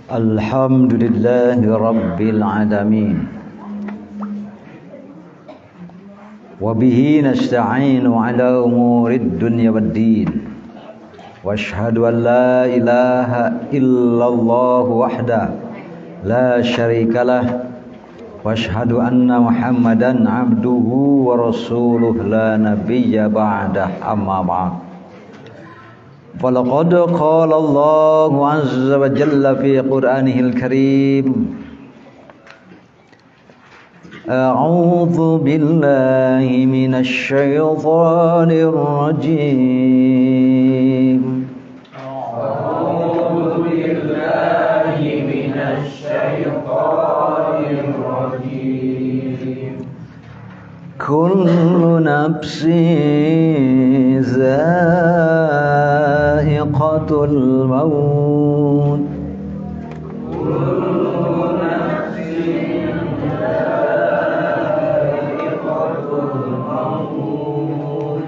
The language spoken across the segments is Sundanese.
Alhamdulillahi rabbil alamin. Wa bihi nasta'inu ala umurid dunya waddin. Wa ashhadu an la ilaha illallah wahda la syarikalah. Wa ashhadu anna Muhammadan abduhu wa rasuluh la nabiyya ba'dah, amma ba'd. Falaqad qala Allahu azza wa jalla fi Qur'anihil karim, a'udzu billahi minasy syaithanir rajim. A'udzu billahi minasy syaithanir rajim. Kullu nafsin za'iqatul maut. Kullu nafsin za'iqatul maut.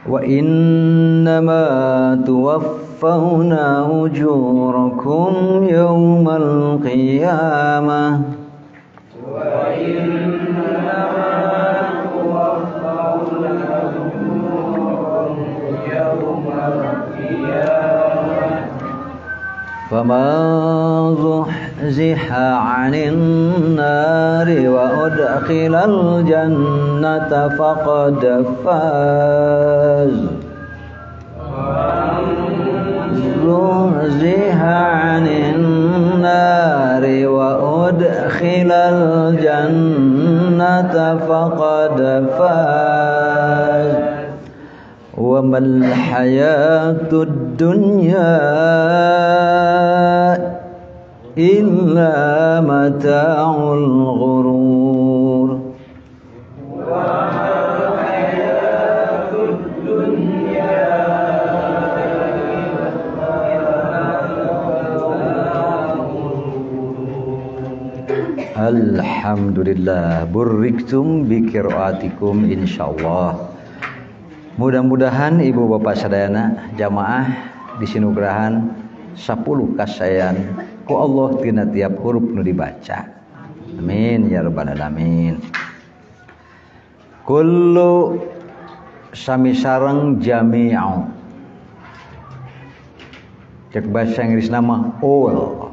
Wa innama tuwaffawna ujurakum yawmal qiyamah. Wa innama tuwaffawna ujurakum yawmal qiyamah. Faman zuhziha 'anil nari wa udkhilal jannata faqad faz. Zuhziha 'anil nari wa udkhilal jannata faqad faz. Wa mal hayatud dunya illa mata'ul ghurur. Wa mal hayatud dunya illa mata'ul ghurur. Alhamdulillah, buriktum bi qiraatikum insyaallah. Mudah-mudahan ibu bapak sadayana jamaah di sinugrahan 10 kasayan ku Allah tina tiap huruf nu dibaca. Amin ya rabbal alamin. Kullu sami sareng jami'u. Cek bahasa Inggris nama all.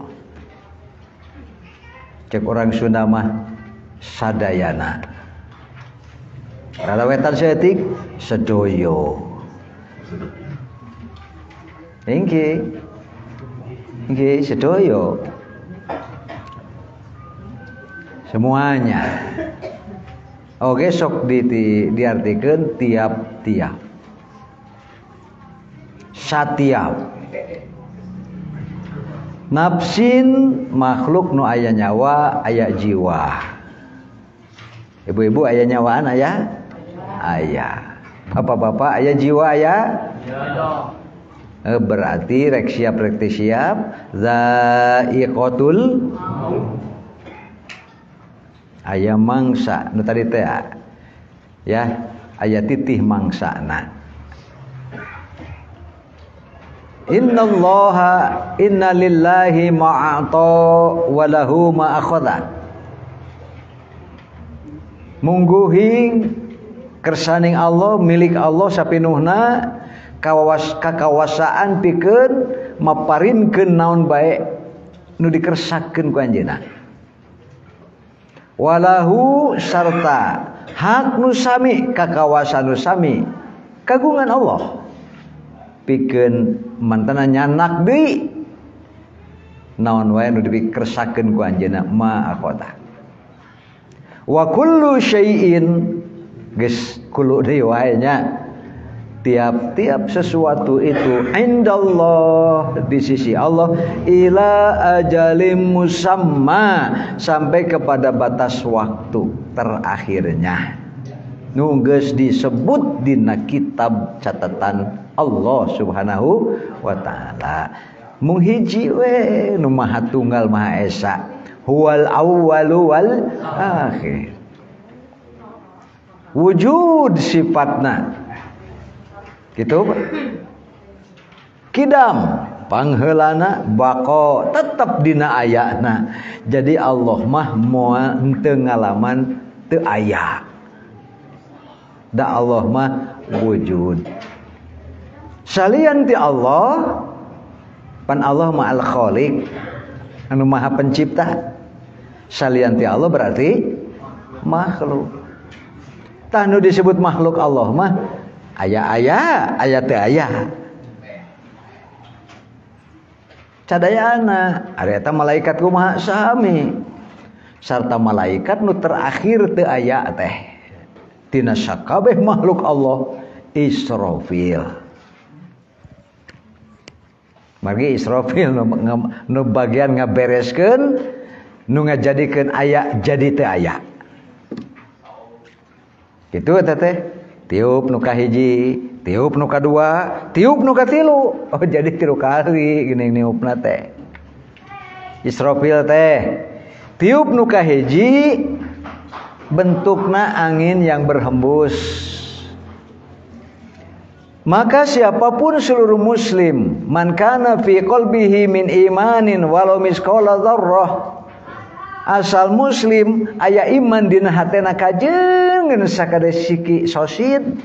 Cek orang Sunda mah sadayana. Rada wetan saeutik sedoyo. Inggih. Inggih sedoyo. Semuanya. Oke, sok diartikeun tiap-tiap. Satiap. Nafsin makhluk nu aya nyawa, aya jiwa. Ibu-ibu aya nyawaan aya? Aya. Bapak-bapak aya jiwa aya? Berarti rek siap rek teu siap zaiqatul aya mangsa nu tadi teh ya, aya titih mangsana. Innallaha inna lillahi ma'ata wa lahu ma akhadha. Mungguhing kersaning Allah, milik Allah sapinuhna kakawasaan pikeun maparinkeun naon bae nu dikersakeun ku anjeunna. Walahu sarta hak nu sami kakawasaan nu sami kagungan Allah pikeun mantena nyanak deui naon wae nu dikersakeun ku anjeunna ma akhota. Wa kullu syai'in geus kullu deui wae nya, tiap-tiap sesuatu itu indallah di sisi Allah ila ajalim musamma sampai kepada batas waktu terakhirnya nu geus disebut dina kitab catatan Allah Subhanahu wa taala. Mung hiji we nu maha tunggal maha esa, huwal awwalu wal akhir. Wujud sifatna gitu. Kidam Pangheulana bako tetep dina ayana. Jadi Allah mah moal teu ngalaman teu aya. Da Allah mah wujud. Salian ti Allah, pan Allah mah al-Khaliq, anu maha pencipta. Salian ti Allah berarti makhluk. Tah nu disebut makhluk Allah mah aya-aya, aya teu aya. Cadayana, ari eta malaikat kumaha sami. Sarta malaikat nu terakhir teu aya teh. Tina sakabeh makhluk Allah Israfil. Margi Israfil nu bagian ngabereskeun, nu ngajadikeun aya jadi teu aya. Kitu eta teh. Tiup nu kahiji, tiup nu kadua, tiup nu katilu. Oh jadi 3 kali geuning niupna teh. Israfil teh tiup nu kahiji bentukna angin yang berhembus. Maka siapapun seluruh muslim, man kana fi qalbihi min imanin walau misqala dzarrah, asal muslim aya iman dina hatena kajengeun sakade siki sosin.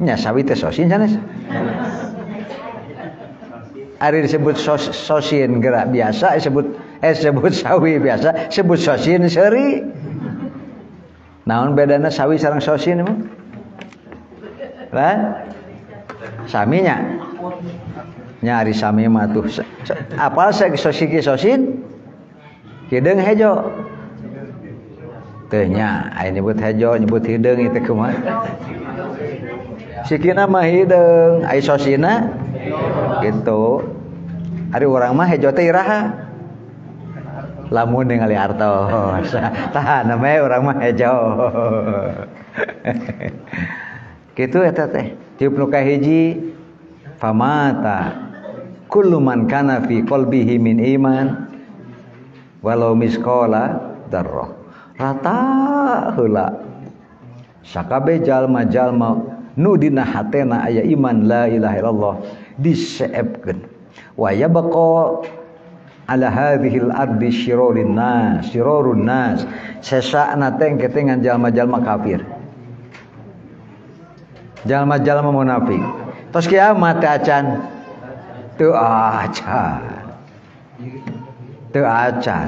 Nya sawi teh sosin sanes. Ari disebut sosin gerak biasa, sebut sawi biasa, sebut sosin seuri. Naon bedana sawi sareng sosin emang? Lah? Saminya. Nya ari sami mah tuh. Apal siki sosin? Hideung hejo. Teu nya, aya nyebut hejo, nyebut hideung itu kumaha? Sikina mah hideung, ai sosina gitu. Ari urang mah hejo teh iraha. Lamun ningali artos. Tah namanya urang mah hejo. Kitu eta teh. Tiup nu kahiji famata kullu man kana fi qalbihi min iman walau misqala dzarrah. Rata heula. Sakabeh jalma-jalma nu dina hatena aya iman la ilaha illallah diseepkeun. Wa yabqa ala hadhil ardi syirurun nas, syirurun nas. Sesana teh engke teh ngan jalma-jalma kafir. Jalma-jalma munafik. Tos kiamat teh acan. Teu acan. Teu acan.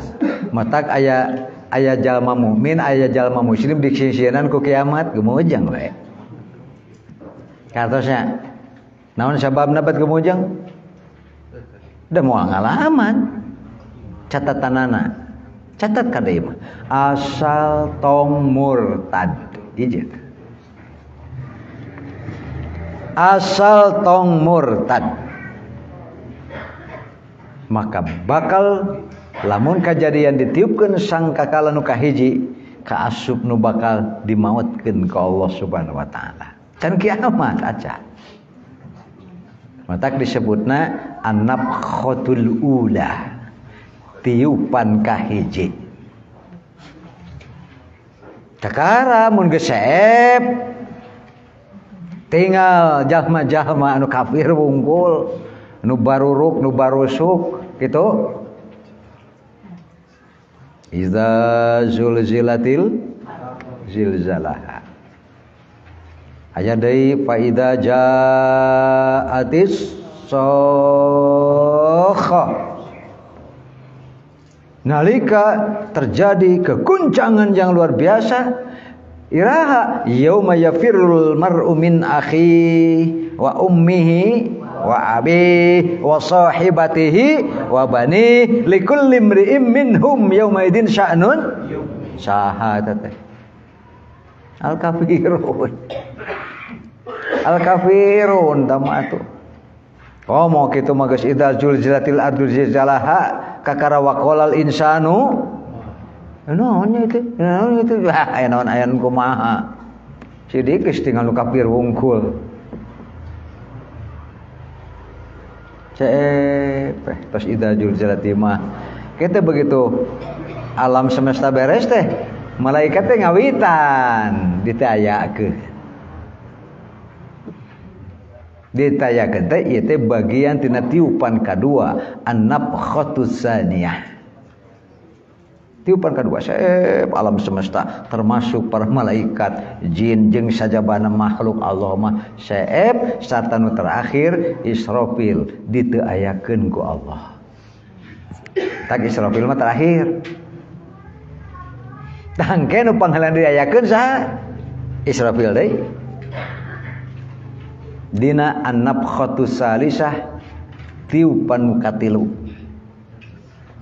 Matak aya jalma mukmin, aya jalma muslim disisienan ku kiamat gemujang we. Kartosnya naon sababna bet gemujang? Da moal ngalaman. Catatanana. Catat ka deui mah. Asal tong murtad. Hiji. Asal tong murtad. Maka bakal lamun kajadian ditiupkeun sangkakala nu kahiji kaasup nu bakal dimautkeun ka Allah Subhanahu wa taala. Can kiamat acan. Matak disebutna an-nafkhatul ula, tiupan kahiji. Kakara mun geus seep tinggal jalma-jalma anu kafir wungkul, nu baruruk, nu barusuk gitu. Iza zulzilatil zilzalaha. Aya deui fa idza jaatis sokha. Nalika terjadi keguncangan yang luar biasa, iraha yauma yafirrul mar'u min akhi wa ummihi wa abi wa sahibatihi wa bani likulli imri'in minhum yauma idzin sya'nun saha teh. Al kafirun. Al kafirun tama atuh. Komo kitu mah geus idza zulzilatil ardu zilzalaha kakara waqalal insanu. Naon nya itu? Naon itu? Ah, aya naon aya kumaha. Sidik geus tinggal nu kafir wungkul. Ceep tos idza zulzilati mah. Kita begitu alam semesta beres teh, malaikat teh ngawitan ditayakeun. Ditayakeun teh ieu teh bagian tina tiupan kadua, an-nafkhatu tsaniyah. Tiupan kadua seep alam semesta termasuk para malaikat, jin jeung sajabana makhluk Allah mah seep sarta nu terakhir Israfil diteu ayakeun ku Allah. Tak Israfil mah terakhir. Tangke nu pangheulana diayakeun saha? Israfil deui. Dina an-nafkhatu salisah tiupan nu katilu.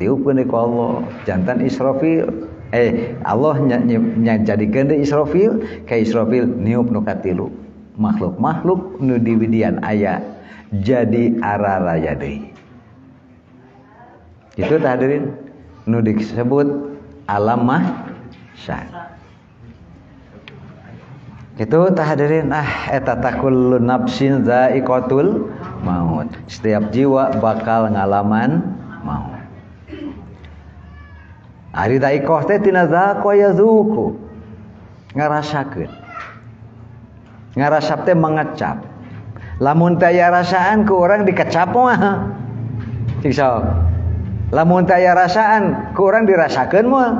Tiupeun ku Allah jantan Israfil. Allah nya jadikeun deui Israfil, ka Israfil niup nu katilu. Makhluk-makhluk nu diwidian aya jadi araraya deui. Itu tah hadirin nu disebut alam mahsyar. Itu tah hadirin eta kullu nafsin dzaiqatul maut. Setiap jiwa bakal ngalaman maut. Ari dzaiqah teh tina dzaqa yazuku. Ngarasakeun. Ngarasap teh mengecap. Lamun teh aya rasaan ku urang dikecap mah. Cik sok. Lamun teh aya rasaan ku urang dirasakeun moal.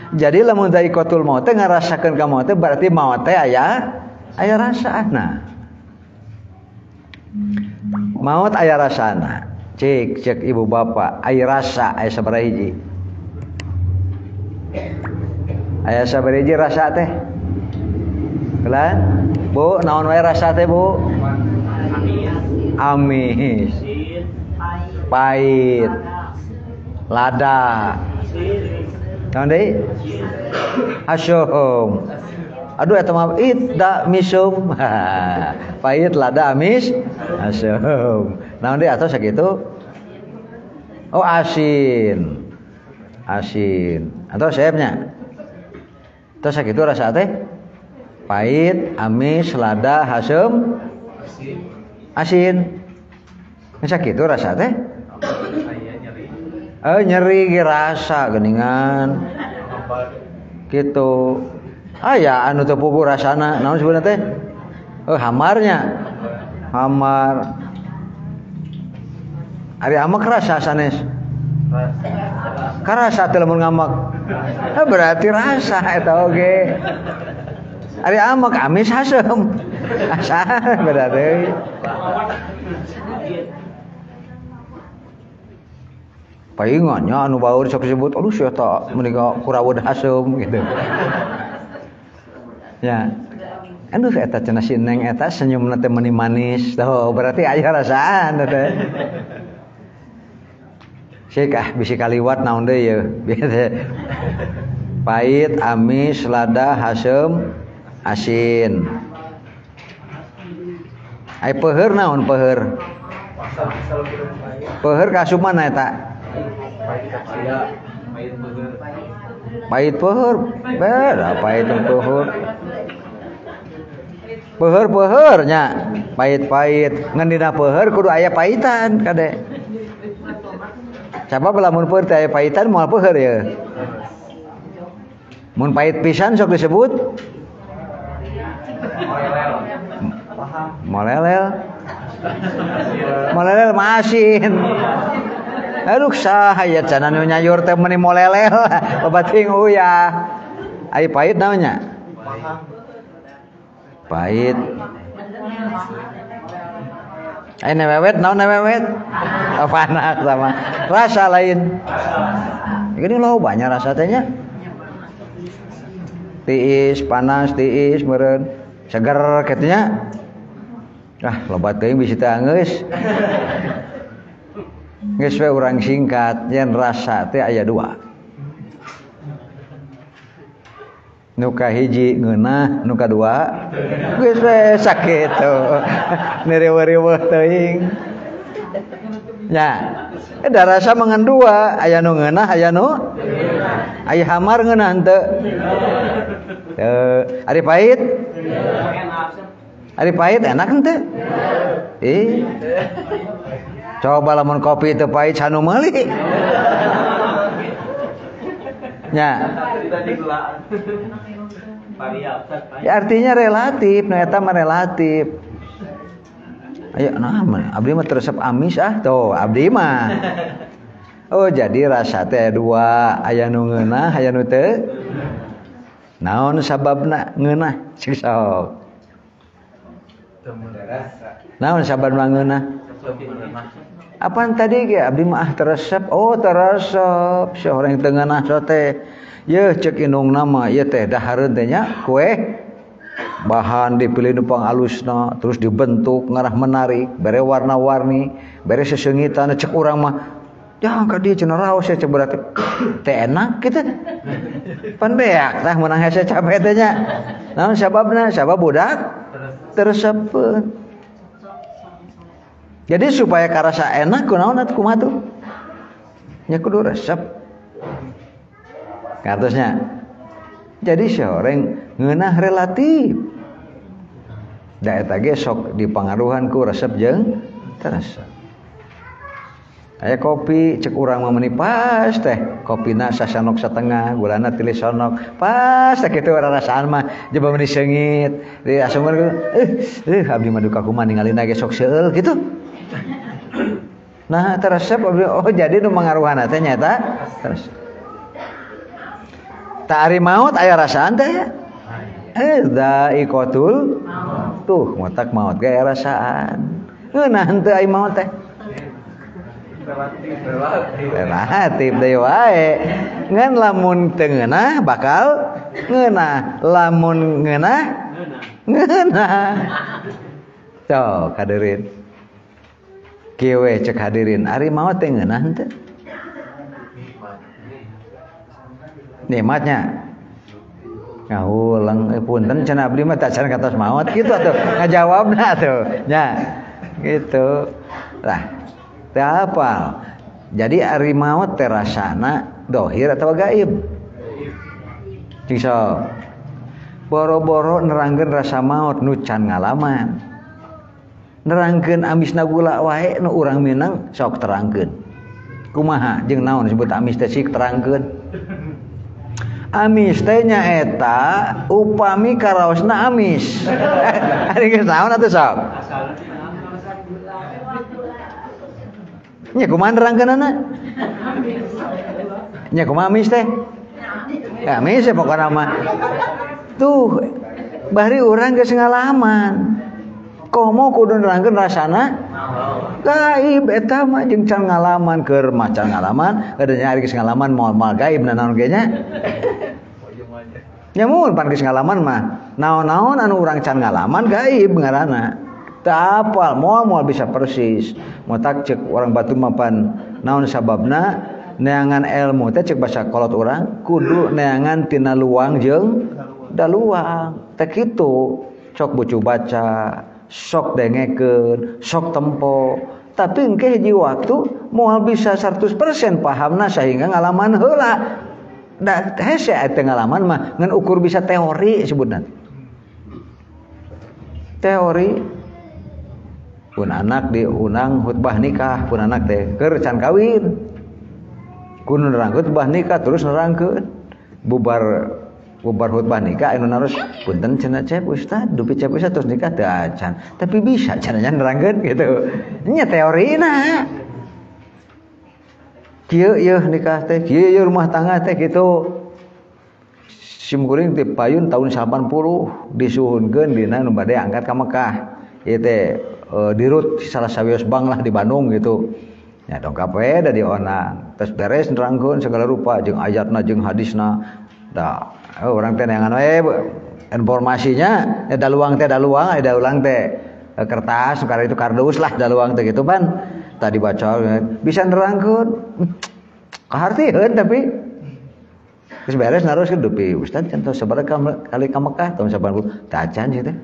Jadi lamun dzaiqatul maut teh ngarasakeun ka maut teh berarti maut teh aya rasaana. Maut aya rasana. Cik cek ibu bapak, aya rasa aya sabaraha hiji? Aya sabaraha hiji rasa teh? Kelan? Bu, naon wae rasa teh, Bu? Amis. Pahit. Lada. Naon deui? Asyum. Aduh eta mah ida misum. Pahit, lada, amis, asyum. Naon deui atuh sakitu? Oh, asin. Asin. Atau seepnya? Terus sakitu rasa teh? Pahit, amis, lada, hasem, asin. Sakitu rasa teh? Nyeri ge rasa geuningan. Gitu. Aya anu teu puguh rasana, naon sebenarnya teh? Hamarnya. Hamar. Ari amak rasa sanes. Karasa teh lamun ngamak. Berarti rasa eta oge. Ari amak amis hasem. Asa berarti. Paingannya anu baur sok disebut aduh sia ta menika kurawud hasem gitu. Ya. Aduh eta cenah si Neng eta senyumna teh meuni manis. Tuh berarti aya rasaan teh. Sik ah bisi kaliwat naon deui ye. Pahit, amis, lada, hasem, asin. Ai peuheur naon peuheur? Peuheur ka asup mana eta? Pahit peuheur. Beda pahit jeung peuheur. Peuheur-peuheur nya, pahit-pahit. Ngan dina peuheur kudu aya pahitan kade. Sabab lamun peuheur teh aya pahitan moal peuheur ye. Mun pahit pisan sok disebut molelel. Molelel mah asin. Aduh sahaya cenah nu nyayur teh meuni molelel, loba teuing uyah. Ai pahit naon nya? Pahit. Ai newewet naon newewet? Oh, panas sama. Rasa lain. Ini loba nya rasa teh nya. Tiis, panas, tiis meureun. Seger kitu nya. Ah, loba teuing bisi teh anggeus. Geus we urang singkat, yen rasa teh aya dua. Nu kahiji ngeunah, nu kadua geus we sakitu. Niriweuh-riweuh teuing. Nya, da rasa mangan dua, aya nu ngeunah, aya nu aya hamar ngeunah henteu. Teu, ari pahit? Ari pahit enak henteu? Ih. Coba lamun kopi teu pahit sanu meuli. Nya. Ya artinya relatif, nu eta mah relatif. Aya nah abdi mah teresep amis ah tuh abdi mah. Oh jadi rasa teh dua, aya nu ngeunah aya nu teu. Naon sababna ngeunah? Cik sok. Naon sababna ngeunah? Apaan tadi ge abdi mah ah teresep. Oh teresep si orang teu ngeunah sote. Yeuh cek indungna mah ieu teh dahareun teh nya kue bahan dipilih nu pangalusna terus dibentuk ngarah menarik bere warna-warni bere seseungitan cek urang mah jangan ka dieu cenah raos ya cek berarti teh enak kitu pan beak tah meunang hese cabe teh nya. Naon sababna? Sabab budak teresepeun. Jadi supaya karasa enak kunaon atuh kumaha tuh nya kudu resep kartosnya. Jadi seorang ngeunah relatif. Da eta ge sok dipangaruhan ku resep jeung teresep. Aya kopi cek urang mah meuni pas teh, kopina sasanok satengah, gulana tilis sonok. Pas teh kitu rarasaan mah jaba meuni seungit. Di asumkeun abdi mah duka kumaha ningalina ge sok seueul kitu. Nah teresep abdi oh jadi nu mangaruhana teh nyaeta teresep. Tak ari maut aya rasaan teh ya? Dzaiqatul tuh motak maut ge aya rasaan. Ngeunah henteu ai maut teh. Relatif deui wae. Ngan lamun teu ngeunah bakal ngeunah, lamun ngeunah ngeunah. Tuh hadirin. Kieu we cek hadirin, ari maut teh ngeunah henteu? Nikmatnya ngahulang punten cenah abdi mah tak can katos maot kitu atuh ngajawabna atuh nya gitu lah teu hafal. Jadi ari maot teh rasana dohir atawa gaib cing sok boro-boro nerangkeun rasa maot nu can ngalaman, nerangkeun amisna gula wae nu urang minang sok terangkeun kumaha jeung naon disebut amis teh sik terangkeun. Amis teh nyaeta upami karaosna amis. Ari geus naon atuh sok? Nya kumaha nerangkeunana? Nya kumaha amis teh? Amis ya pokona mah. Tuh bari urang geus ngalaman. Komo kudu nerangkeun rasana gaib eta mah jeung can ngalaman keur mah can ngalaman kadanya ari geus ngalaman moal-moal gaib naon ge nya. Nya mun pan geus ngalaman mah naon-naon anu urang can ngalaman gaib ngaranna. Teu apal moal-moal bisa persis. Motak cek urang batu mah pan naon sababna neangan ilmu teh cek basa kolot urang kudu neangan tina luang jeung daluang. Teh kitu sok bucu baca, sok dengekeun, sok tempo. Tapi engke hiji waktu moal bisa 100% pahamna sehingga ngalaman heula. Da hese eta ngalaman mah ngan ukur bisa teori sebutna. Teori pun anak diundang khutbah nikah, pun anak teh keur can kawin. Kudu nerang khutbah nikah terus nerangkeun. Bubar khutbah nikah anu narus punten cenah cep ustad dupi cep ustad terus nikah teu acan tapi bisa cenah nerangkeun gitu nya teorina kieu yeuh nikah teh kieu yeuh rumah tangga teh gitu. Sim kuring ti payun tahun 80 disuhunkeun dina nu bade angkat ka Mekah ieu teh dirut salah sawios bank lah di Bandung gitu nya dongkap we da dionang terus beres nerangkeun segala rupa jeung ayatna jeung hadisna da orang teh neangan we informasinya ya daluang teh daluang ada ulang teh kertas karena itu kardus lah daluang teh gitu pan tadi baca bisa nerangkeun kahartieun tapi geus beres naroskeun dupi ustaz can tau sabaraha kali ka Mekah tahun 80 tacan sih teh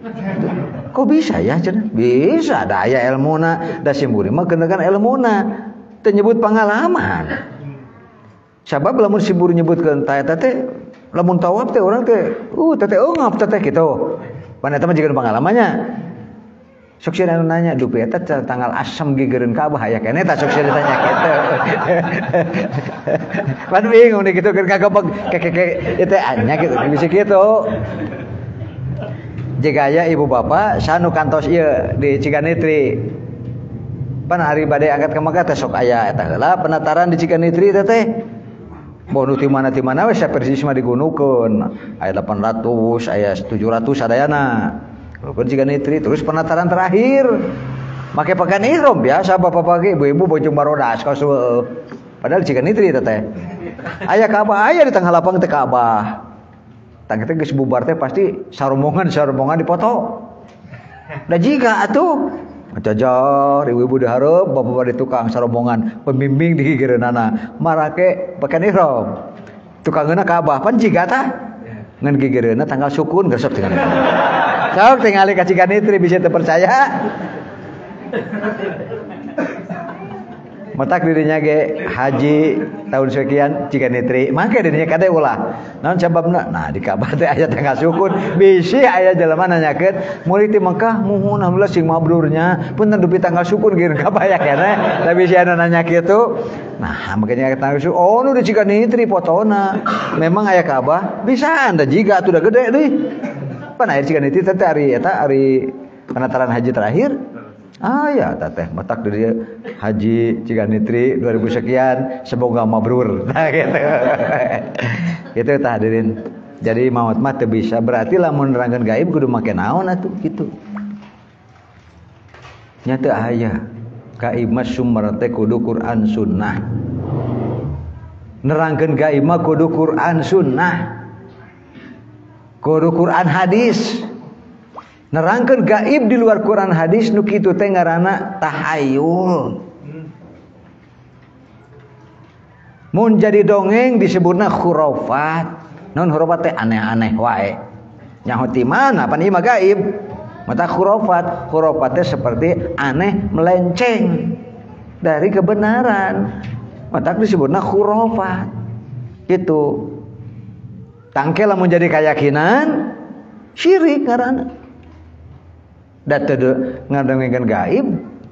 kok bisa ya cenah bisa da aya elmuna da simkuring mah keun elmuna teu nyebut pengalaman sabab lamun sibur nyebutkeun ta eta teh lamun tawaf teh urang teh teh eungap teh kitu. Pan eta mah jiga pengalamannya. Sok sieun anu nanya dupi eta tanggal asem gigireun Ka'bah aya keneh tah sok sieun ditanya kitu. Pan bingung nih kitu keur kagobeg kekeke ieu teh anya kitu bisa kitu. Jika aya ibu bapak sanu kantos ieu di Ciganitri. Pan hari bade angkat ke Mekah teh sok aya eta heula penataran di Ciganitri teh teh. Boh nu ti mana we sapersis mah digunukeun. Aya 800, aya 700 sadayana. Gunukeun Ciganitri terus penataran terakhir. Make pakaian ihram biasa bapak-bapak ibu-ibu bojong barodas kaos. Padahal Ciganitri teh teh. Aya Ka'bah aya di tengah lapang teh Ka'bah. Tang teh geus bubar teh pasti sarombongan-sarombongan dipoto. Da jiga atuh jajar ibu-ibu di hareup, bapak-bapak di tukang sarombongan, pembimbing di gigireunana marake pakaian ihram. Tukangeuna Ka'bah pan jiga tah. Ngan gigireunna tanggal sukun geus sok tingali. Sok tingali ka Ciganitri bisa teu percaya. Matak dirinya ge haji tahun sekian Ciganitri make dirinya kade ulah naon sababna nah di Ka'bah teh aya tanggal sukun bisi aya jelema nanyakeun murid ti Mekah muhun alhamdulillah sing mabrurnya punten dupi tanggal sukun geus kabaya keneh tapi si anu nanya kitu nah makanya tanggal sukun oh nu di Ciganitri fotona memang aya Ka'bah bisa anda jiga atuh da gede deui pan aya Ciganitri teh ari eta ari penataran haji terakhir. Ah ya teteh matak dari haji Ciganitri 2000 sekian semoga mabrur. Nah gitu. Gitu tah hadirin. Jadi maut mah teu bisa berarti lamun nerangkeun gaib kudu make naon atuh kitu. Nya teu aya. Gaib mah sumber teh kudu Quran sunnah. Nerangkeun gaib mah kudu Quran sunnah. Kudu Quran hadis. Nerangkeun gaib di luar Quran hadis nu kitu teh ngaranna tahayul. Mun jadi dongeng disebutna khurafat. Naon khurafat teh aneh-aneh wae. Nyaho ti mana pan ieu mah gaib. Mata khurafat, khurafat teh seperti aneh melenceng dari kebenaran. Mata disebutna khurafat. Gitu. Tangke lamun jadi keyakinan syirik ngaranna. Da teu ngadongengkeun gaib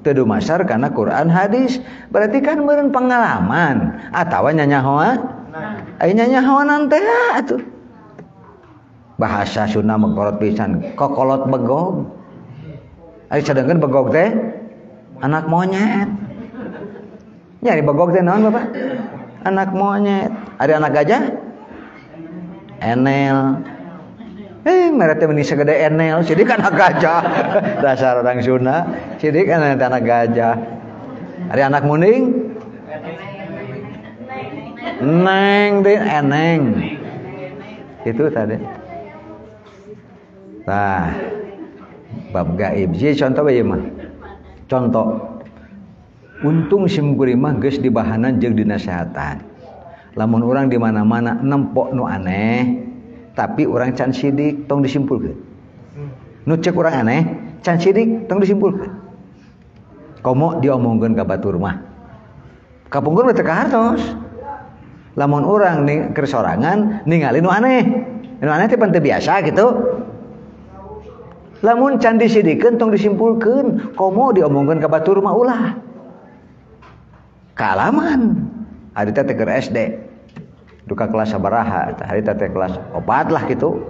teu dumasar kana Quran hadis berarti kan meureun pengalaman atawa nyanyahoan aya nyanyahoanan teh atuh bahasa Sunda mengkorot pisan kokolot begog ari sadengkeun begog teh anak monyet nyari begog teh naon Bapak anak monyet ari anak gajah enel. Mereka teh meni segede enel, sidik anak gajah. Dasar orang Sunda, sidik anak gajah. Ada anak muning? Neng, teh eneng. Itu tadi. Nah, bab gaib. Jadi contoh ieu mah. Contoh. Untung sim kuring mah geus dibahanan jeung dinasehatan. Lamun urang di mana-mana nempok nu aneh, tapi orang can sidik tong disimpulkeun. Nu cek urang aneh, can sidik tong disimpulkeun. Komo diomongkeun ka batur mah. Kapungkur mah teu kahartos. Lamun urang ning keur sorangan ningali nu aneh. Nu aneh teh pan teu biasa gitu. Lamun can disidikeun tong disimpulkeun, komo diomongkeun ka batur mah ulah. Kaalaman. Ari teh keur SD. Duka kelas sabaraha hari teh kelas 4 lah gitu.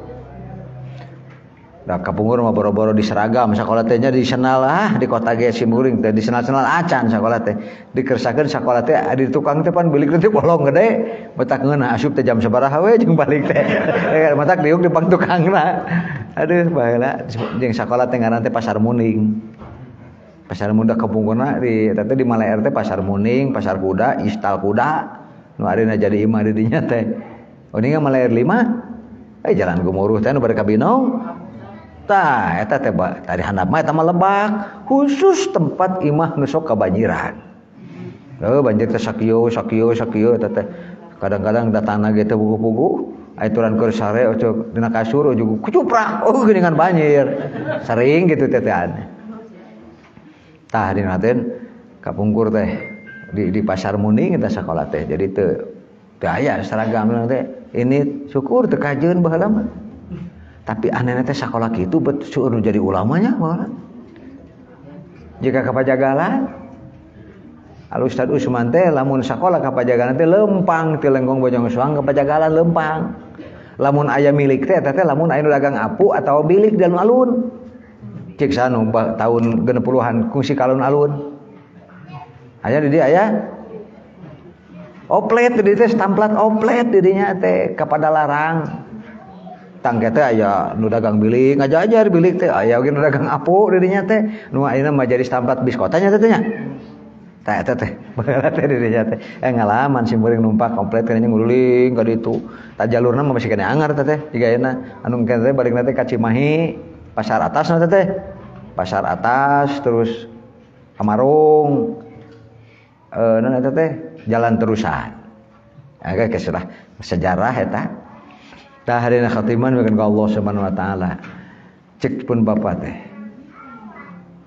Da kapungkur mah boro-boro di seragam sakola teh nya di senal ah di kota ge simkuring teh di senal-senal acan sakola teh dikersakeun sakola teh di tukang teh pan bilik teh bolong gede matak ngeunah asup teh jam sabaraha we jeung balik teh matak diuk di pang tukangna aduh baheula jeung sakola teh ngaran teh Pasar Muning. Pasar Muda kapungkurna di eta teh di Malaya teh Pasar Muning, Pasar Kuda, Istal Kuda. Nu arina jadi imah di dinya teh. Uninga Malayer 5. Jalan gumuruh teh nu bade ka Binong. Tah eta teh tadi handap mah eta mah lebak, khusus tempat imah nu sok kabanjiran. Heuh banjir teh sakieu sakieu sakieu eta teh. Kadang-kadang datangna ge teh pugu-pugu, aya turan keur sare ujug dina kasur ujug kucuprak, oh geuningan banjir. Sering gitu teh teh aneh. Tah dina teh kapungkur teh di Pasar Muning kita sekolah teh jadi teu aya seragam teh ini syukur teu kajeun baheula mah tapi anehna teh sakola kitu bet seueur nu jadi ulamanya baheula jika ka Pajagalan Al Ustad Usman teh lamun sakola ka Pajagalan teh lempang ti Lenggong Bojong Soang ka Pajagalan lempang Lamun aya milik teh eta teh lamun aya nu dagang apu atawa bilik di alun-alun. Cik sanu tahun 60-an kungsi ka alun-alun. Aya di dieu aya oplet di dieu teh stamplat oplet di dinya teh kepada larang. Tangke teh aya nu dagang bilik ngajajar bilik teh aya oge nu dagang apu di dinya teh nu ayeuna mah jadi stamplat biskotanya teh nya. Tah eta teh baheula teh di dinya teh ngalaman simkuring numpak komplet kana nguling ka ditu. Tah jalurna mah masih keneh angar teh jiga ayeuna anu engke teh balikna teh ka Cimahi pasar atas na teh. Pasar atas terus Kamarung naon eta teh jalan terusan. Agak keserah sejarah eta. Tah harina khatiman mikeun ka Allah Subhanahu wa taala. Cek pun bapa teh.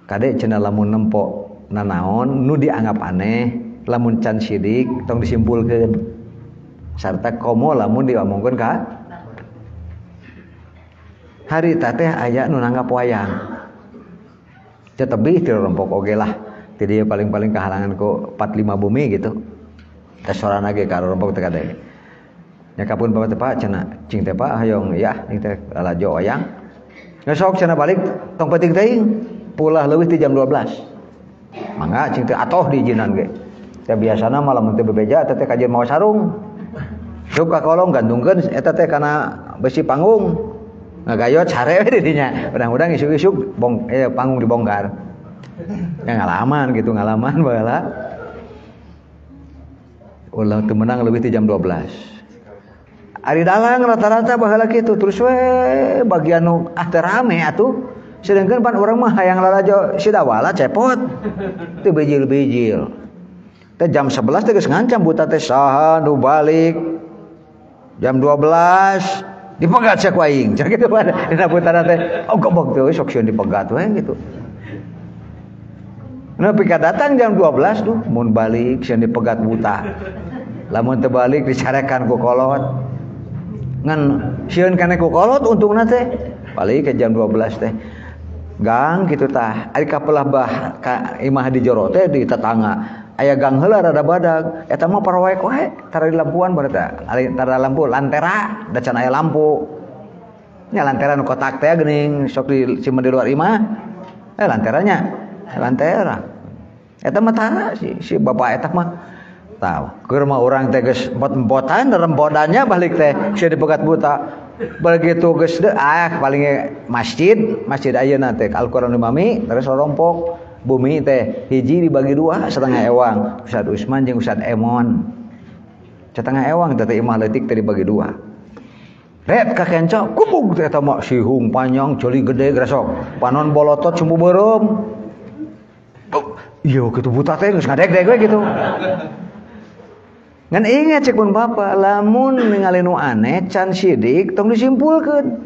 Kade cenah lamun nempo nanaon nu dianggap aneh lamun can sidik tong disimpulkeun sarta komo lamun diomongkeun ka harita teh aya nu nanggap wayang teh tebih ti rompok oge lah ti dieu paling-paling kahalangan ku 45 bumi gitu teh sorana ge ka rompok teh kade nya kapun bapak teh Pak cenah cing teh Pak hayong ya cing teh lalajo wayang ngesok cenah balik tong penting teuing pulah leuwih ti jam 12 mangga cing teh atoh diizinan ge. Teh biasana mah lamun teu bebeja eta teh kajeun mawa sarung. Sup ka kolong gantungkeun eta teh kana besi panggung. Ngagayot sare we di dinya. Udang-udang isuk-isuk panggung dibongkar. Ya ngalaman gitu, ngalaman baheula. Ulah teu meunang leuwih ti jam 12. Ari dalang rata-rata baheula kitu terus we bagian nu ah teu rame atuh. Sedangkan pan orang mah hayang lalajo sidawala cepot teu bijil-bijil. Teh jam 11 teh geus ngancam buta teh saha nu balik. Jam 12 dipegat sia ku aing. Cenah kitu pada dina butana teh oh gobok teh sok sieun dipegat we gitu. Nepi ka datang jam 12 duh mun balik sieun dipegat buta. Lamun teu balik dicarekan ku kolot. Ngan sieun kana ku kolot untungna teh balik ke jam 12 teh. Gang gitu tah ari kapelah bah ka imah di jero teh di tetangga aya gang heula rada badag eta mah parawaek wae tara di lampuan bae teh tara lampu lantera da can aya lampu nya lantera nu kotak teh geuning sok di simpen di luar imah lanteranya lantera eta mah tara si bapak eta mah tahu keur mah urang teh geus empot-empotan rempodannya balik teh sia dipegat buta. Begitu geus paling masjid ayeuna teh Al-Qur'an Mami terus rompok bumi teh hiji dibagi dua setengah ewang Ustaz Usman jeung Ustaz Emon setengah ewang teh imah leutik teh dibagi dua ret ka kenco kubug teh eta mah sihung panjang ceuli gede gresok panon bolotot sumbu beureum ieu kitu buta teh geus ngadeg-deg we gitu. Ngan ingat cek pun bapak lamun ningali nu aneh can sidik tong disimpulkeun.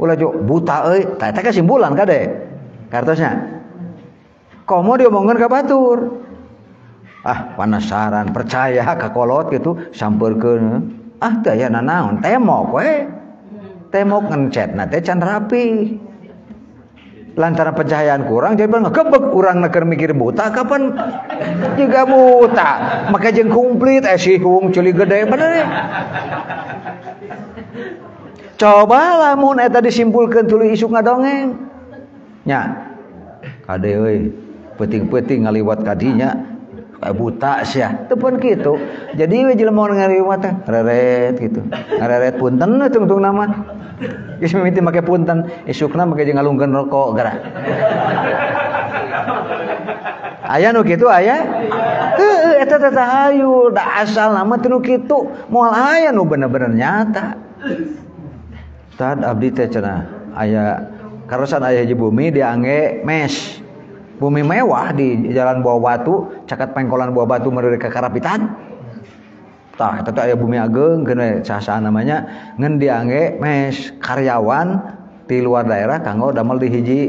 Ulah jo buta euy, tah eta kesimpulan kade. Kartosnya. Komo diomongkeun ka batur. Ah, penasaran percaya ka kolot gitu sampeurkeun. Ah teu aya nanaon, temok we. Temok ngencetna teh can rapi. Lantaran pencahayaan kurang jadi ngegebek urang keur mikir buta kapan juga buta make jeung komplit sihung ceuli gede bener. Coba lamun eta disimpulkeun tuluy isuk ngadongeng nya kade euy peuting-peuting ngaliwat ka dinya buta sia teu pun kitu. Jadi we jelema ngaliwat teh reret gitu ngareret punten tungtung nama geus mimiti make punten isukna make jeung ngalungkeun rokok geura. Aya nu kitu aya? Heueuh eta teh tahayul da asalna mah teu nu kitu moal aya nu bener-bener nyata. Tad abdi teh cenah aya karosan aya hiji bumi diangge mes. Bumi mewah di Jalan Buah Batu, caket pengkolan Buah Batu meureuh ka Karapitan. Tah eta teh aya bumi ageung keun saha namanya ngan diangge mes karyawan ti luar daerah kanggo damel di hiji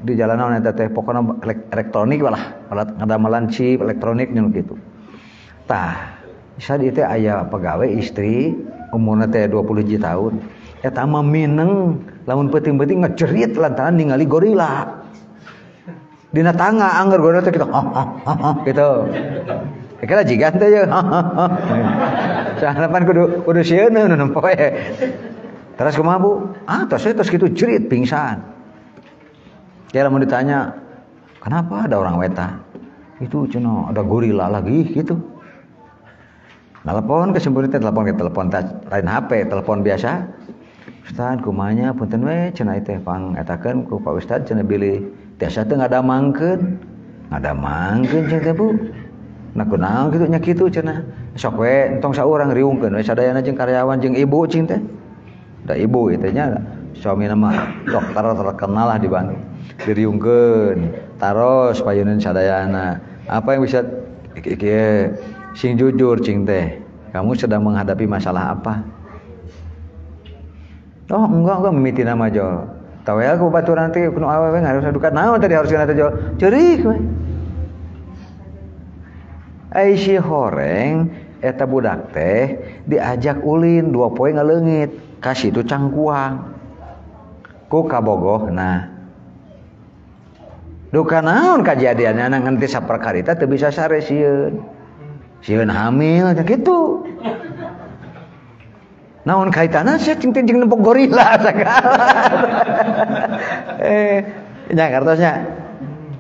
di jalan naon eta teh pokona elektronik lah alat ngadamelan chip elektronik nyeun kitu. Tah bisa di teh aya pegawai istri umurna teh 20 tahun eta mah mineng lamun peuting-peuting ngejerit lantaran ningali gorila. Dina tangga angger gorila teh kitu gitu. Kira jigan teh ya. Soalna pan kudu sieun nu nempo we. Terus kumaha Bu? Ah, tos we tos kitu jerit pingsan. Dia lamun ditanya, "Kenapa ada orang wetan?" Itu cenah ada gorila lagi gitu. Telepon ke sempurna teh telepon ke telepon lain HP, telepon biasa. Ustaz kumanya punten we cenah teh pangetakeun ku Pak Ustaz cenah bilih tiasa teu ngadamangkeun. Ngadamangkeun cenah teh Bu. Nah kunaon kitu nya kitu cenah. Sok we entong saurang riungkeun we sadayana jeung karyawan jeung ibu cing teh. Da ibu ieu nya suamina mah dokter terkenal lah di Bandung. Diriungkeun taros payuneun sadayana. Apa yang bisa ieu sing jujur cing teh, kamu sedang menghadapi masalah apa? Oh enggak mimiti nama jol. Tawel ku baturan teh kudu awewe harus duka naon tadi harus kana teh jol. Ceurik we. Ai si horeng eta budak teh diajak ulin 2 poe ngaleungit ka situ cangkuang. Ku kabogohna. Duka naon kajadianna ngan teh saperkarita teu bisa sare sieun. Sieun hamil kitu. Naon kaitanna sia cing teh jeung nempok gorila sagala. Nya kartosnya.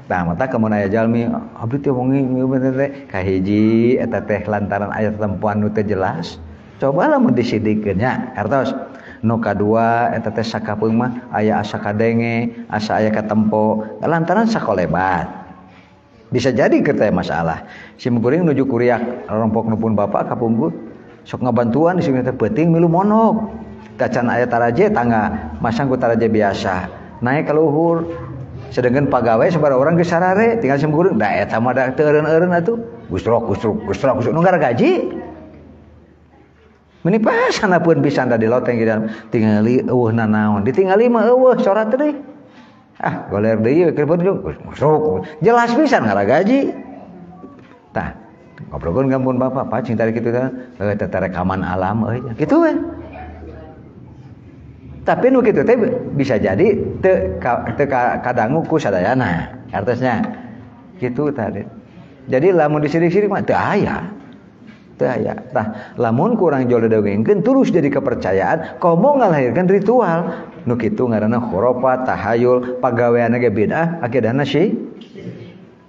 Tah mata kemun aya jalmi abdi teh wengi teh kahiji eta teh lantaran aya tempuan nu teu jelas. Coba lamun disidikeun nya kartos. Nu kadua eta teh sakapeung mah aya asa kadenge, asa aya katempo lantaran sakolebat. Bisa jadi kita masalah. Simkuring nuju kuriak rompok nupun bapak kapungkur sok ngabantuan di sini teh peuting milu monok. Tacan aya taraje tangga masang ku taraje biasa. Naik ka luhur. Sedangkan pagawe sabaraha orang geus sarare tinggal simkuring da eta mah da teu eureun-eureun atuh. Gustrok gustrok gustrok gustrok nu gaji. Meni pas hanapeun pisan da di loteng di dalam tingali eueuh nanaon. Ditingali mah eueuh sora teh. Ah, goler deui keur gustrok. Jelas pisan ngaragaji. Tah, ngobrolkeun ka pun bapak, Pak cing tadi kitu teh, teh rekaman alam euy. Kitu we. Tapi nu kitu teh bisa jadi teu kadangu ku sadayana. Artosnya kitu tadi. Jadi lamun disirik-sirik mah teu aya. Teu aya. Tah, lamun kurang jol didongengkeun terus jadi kepercayaan, komo ngalahirkeun ritual. Nu kitu ngaranna khurafat, tahayul, pagaweanna ge bid'ah, akidahna sih.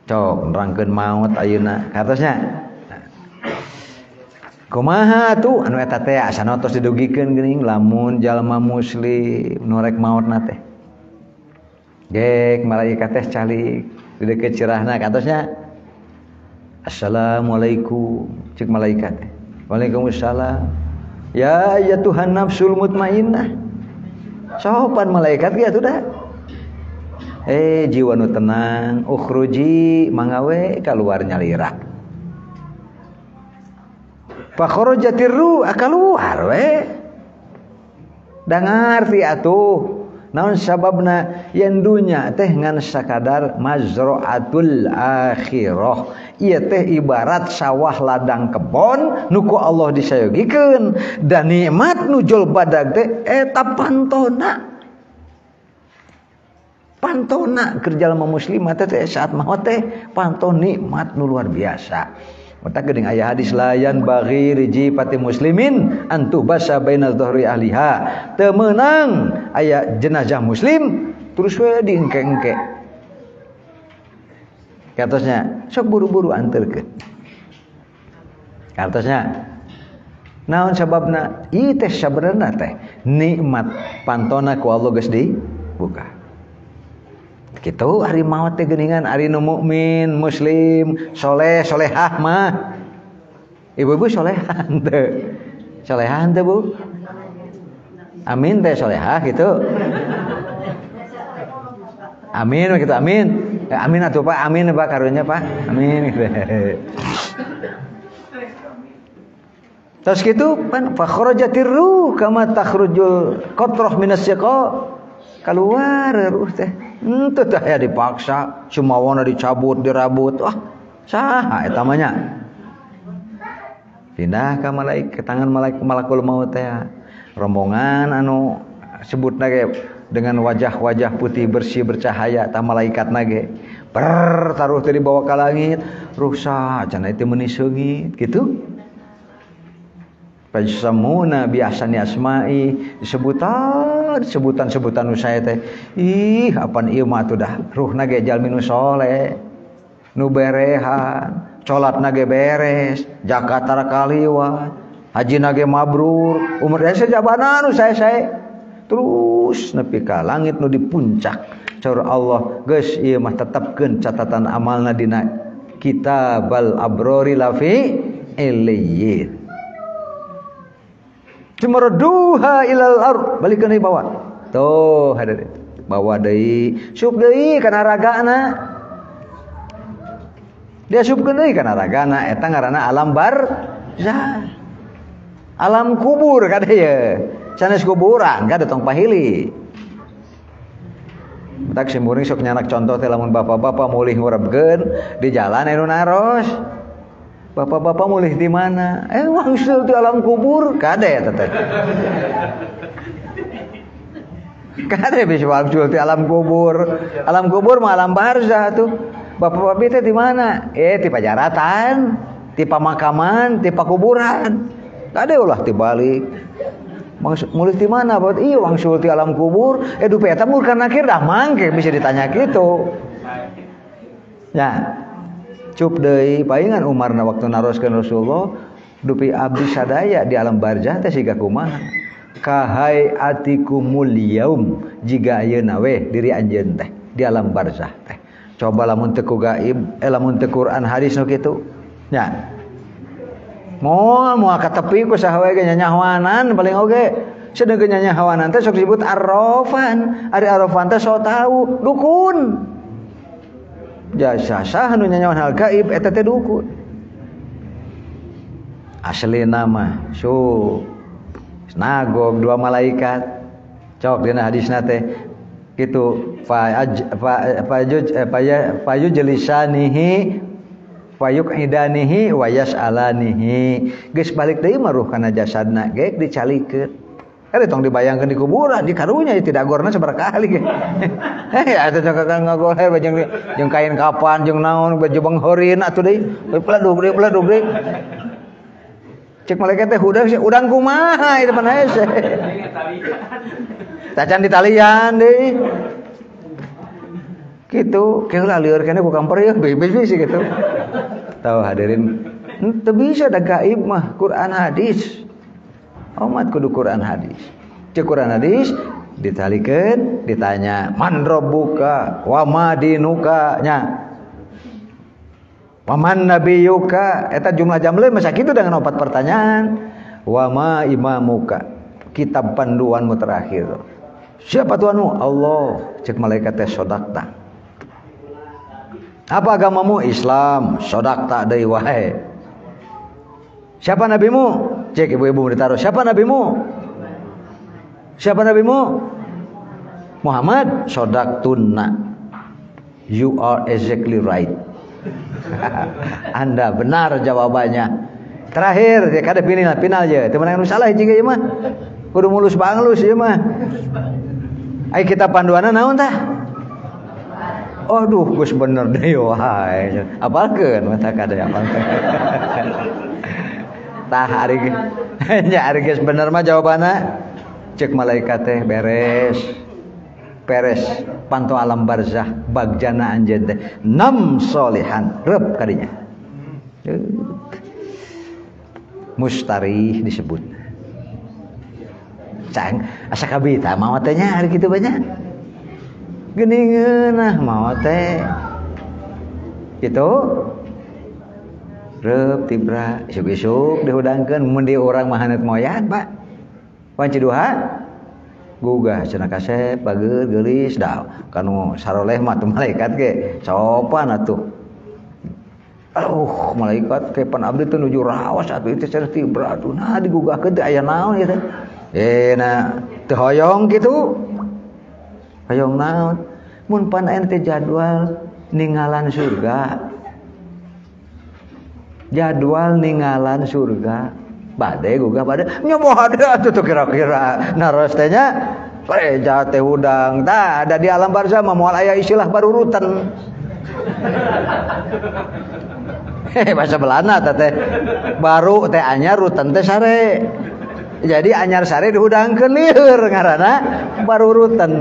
Cok nerangkeun maut ayeuna. Kartosnya. Kumaha tuh anu eta teh asana tos didugikeun geuning lamun jalma muslim nu rek maotna teh. Gek malaikat teh calik di deukeut cirahna kartosnya. Assalamualaikum cek malaikat teh. Waalaikumsalam. Ya ya Tuhan nafsul mutmainnah. Sopan malaikat ge atuh dah. Jiwa nu tenang, ukhruji mangawe kaluar nyalira. Fa kharajatir ruh kaluar we. Da ngarti atuh. Naon sababna yen dunya teh ngan sakadar mazra'atul akhirah. Ieu teh ibarat sawah ladang kebon nu ku Allah disayogikeun dan nikmat nu jol badag teh eta pantona. Pantona keur jalma muslimah teh saat maot teh panton nikmat nu luar biasa. Mata geuning aya hadis layan bagi riji pati muslimin antuh basa baina dhahri ahliha. Teu meunang aya jenazah muslim terus we diengke-engke. Katosnya sok buru-buru anterkeun. Katosnya naon sababna? Ieu teh sabenerna teh nikmat pantona ku Allah geus dibuka. Kitu ari maot teh geuningan ari nu mukmin, muslim, soleh, solehah mah. Ibu-ibu solehah henteu? Solehah henteu, Bu? Amin teh solehah gitu. Amin gitu, amin. Amin atuh Pak, amin Pak karunya Pak. Amin gitu. Terus gitu pan fa kharajatir ruh kama takhrujul qatrah minas syaqa. Keluar ruh teh. Henteu teh aya dipaksa, sumawana dicabut, dirabut. Wah, saha eta mah nya? Pindah ka malaikat, ke tangan malaikat malakul maut teh. Rombongan anu sebutna ge dengan wajah-wajah putih bersih bercahaya tah malaikatna ge. Ber taruh teh dibawa ka langit, rusak cenah itu meuni seungit kitu. Fasamuna biasani asma'i disebutan sebutan-sebutan nu saya teh. Ih, apan ieu mah atuh dah ruhna ge jalmi nu soleh, nu berehan, salatna ge beres, zakat tara kaliwat, hajina ge mabrur, umur desa jabana nu sae-sae. Terus nepi ka langit nu di puncak. Saur Allah, geus ieu mah tetepkeun catatan amalna dina kitabal abrori lafi illiyin. Cumaraduha ilal ard, balikeun deui bawa. Tuh hadirin, bawa deui, sup deui kana ragana. Dia supkeun deui kana ragana, eta ngaranna alam barzah. Alam kubur kade ye. Sanes kuburan kade tong pahili. Tak simburing sok nyanak contoh teh lamun bapak-bapak mulih ngurebkeun di jalan anu naros. Bapak-bapak mulih di mana? Wangsul di alam kubur kade eta teh. Kade bisa wangsul di alam kubur. Alam kubur mah alam barzah tuh. Bapak-bapak teh di mana? Di pajaratan, di pamakaman, di pakuburan. Kade ulah dibalik. Mulih di mana? Iya wangsul di alam kubur. Dupi eta murka nakir dah mangke bisa ditanya gitu. Ya. Cup deui palingan Umarna waktu naroskeun Rasulullah dupi abdi sadaya di alam barzah teh siga kumaha? Kahai atikumul yaum jiga ayeuna we diri anjeun teh di alam barzah teh. Coba lamun teu ku gaib, lamun teu Quran hadis nu kitu. Nya. Moal moal katepi ku saha we ge nyanyahoanan paling oge. Sedengkeun nyanyahoanan teh sok disebut arrofan. Ari arrofan teh sok tahu dukun. Jasa sah nu nyanyawan hal gaib eta teh dukun. Asli nama su nagog dua malaikat. Cok dina hadisna teh kitu fayujlisanihi fayuqidanihi wa yasalanihi. Geus balik deui mah ruh kana jasadna geuk dicalikeun. Tong dibayangkeun di kuburan, di karunya tidak gorna sabaraha kali ge. Atuh cakang ngagoler jeung jeung kain kapan jeung naon baju banghorin atuh deui. Peladug deui. Cek malaikat teh hudang udang kumaha ieu mah hese. Tacan ditalian deui. Kitu, keula lieur keneh ku kamper ieu bebas sih gitu. Tahu hadirin, teu bisa da gaib mah Quran hadis. Umat kudu Quran hadis. Cek Quran hadis ditalikeun, ditanya man rabbuka wa ma dinuka nya. Wa man nabiyuka eta jumlah jamle masa kitu dengan 4 pertanyaan. Wa ma imamuka, kitab panduanmu terakhir. Siapa Tuhanmu? Allah. Cek malaikat teh sodakta. Apa agamamu? Islam. Sodakta deui wae. Siapa nabimu? Cek ibu-ibu ditaruh. Siapa nabimu? Siapa nabimu? Muhammad. Sodaktuna. You are exactly right. Anda benar jawabannya. Terakhir, ya kada final, final je. Teman yang salah jika ieu mah. Kudu mulus banglus ieu mah. Ai kita panduanna naon tah? Aduh, geus bener deui wae. Apalkeun mata kada apalkeun. Tah ari nya ari geus bener mah jawabanna. Cek malaikat teh beres. Peres panto alam barzah bagjana anjeun teh nam solehan reup kadinya. Mustarih disebut. Cang asa kabita maot teh nya ari kitu banyak. Geuningeun ah maot teh. Kitu. Reup tibra isuk-isuk dihudangkeun mun di urang mah haneut moyat, Pak. Wanci duha gugah cenah kasep bager geulis dah kanu saroleh mah teu malaikat ge sopan atuh. Aduh malaikat ke pan abdi teh nuju raos atuh itu cenah tibra atuh nah digugahkeun teh aya naon ieu teh. Na teu hoyong kitu. Hoyong naon? Mun pan aya teh jadwal ningalan surga. Jadwal ningalan surga. Bade gugah bade nyoba hade atuh tuh kira-kira naros teh nya reja teh hudang tah ada di alam barzah mah moal aya istilah barurutan. Bahasa Belanda teh baru teh anyar ruten teh sare. Jadi anyar sare dihudangkeun lieur ngaranna baru ruten.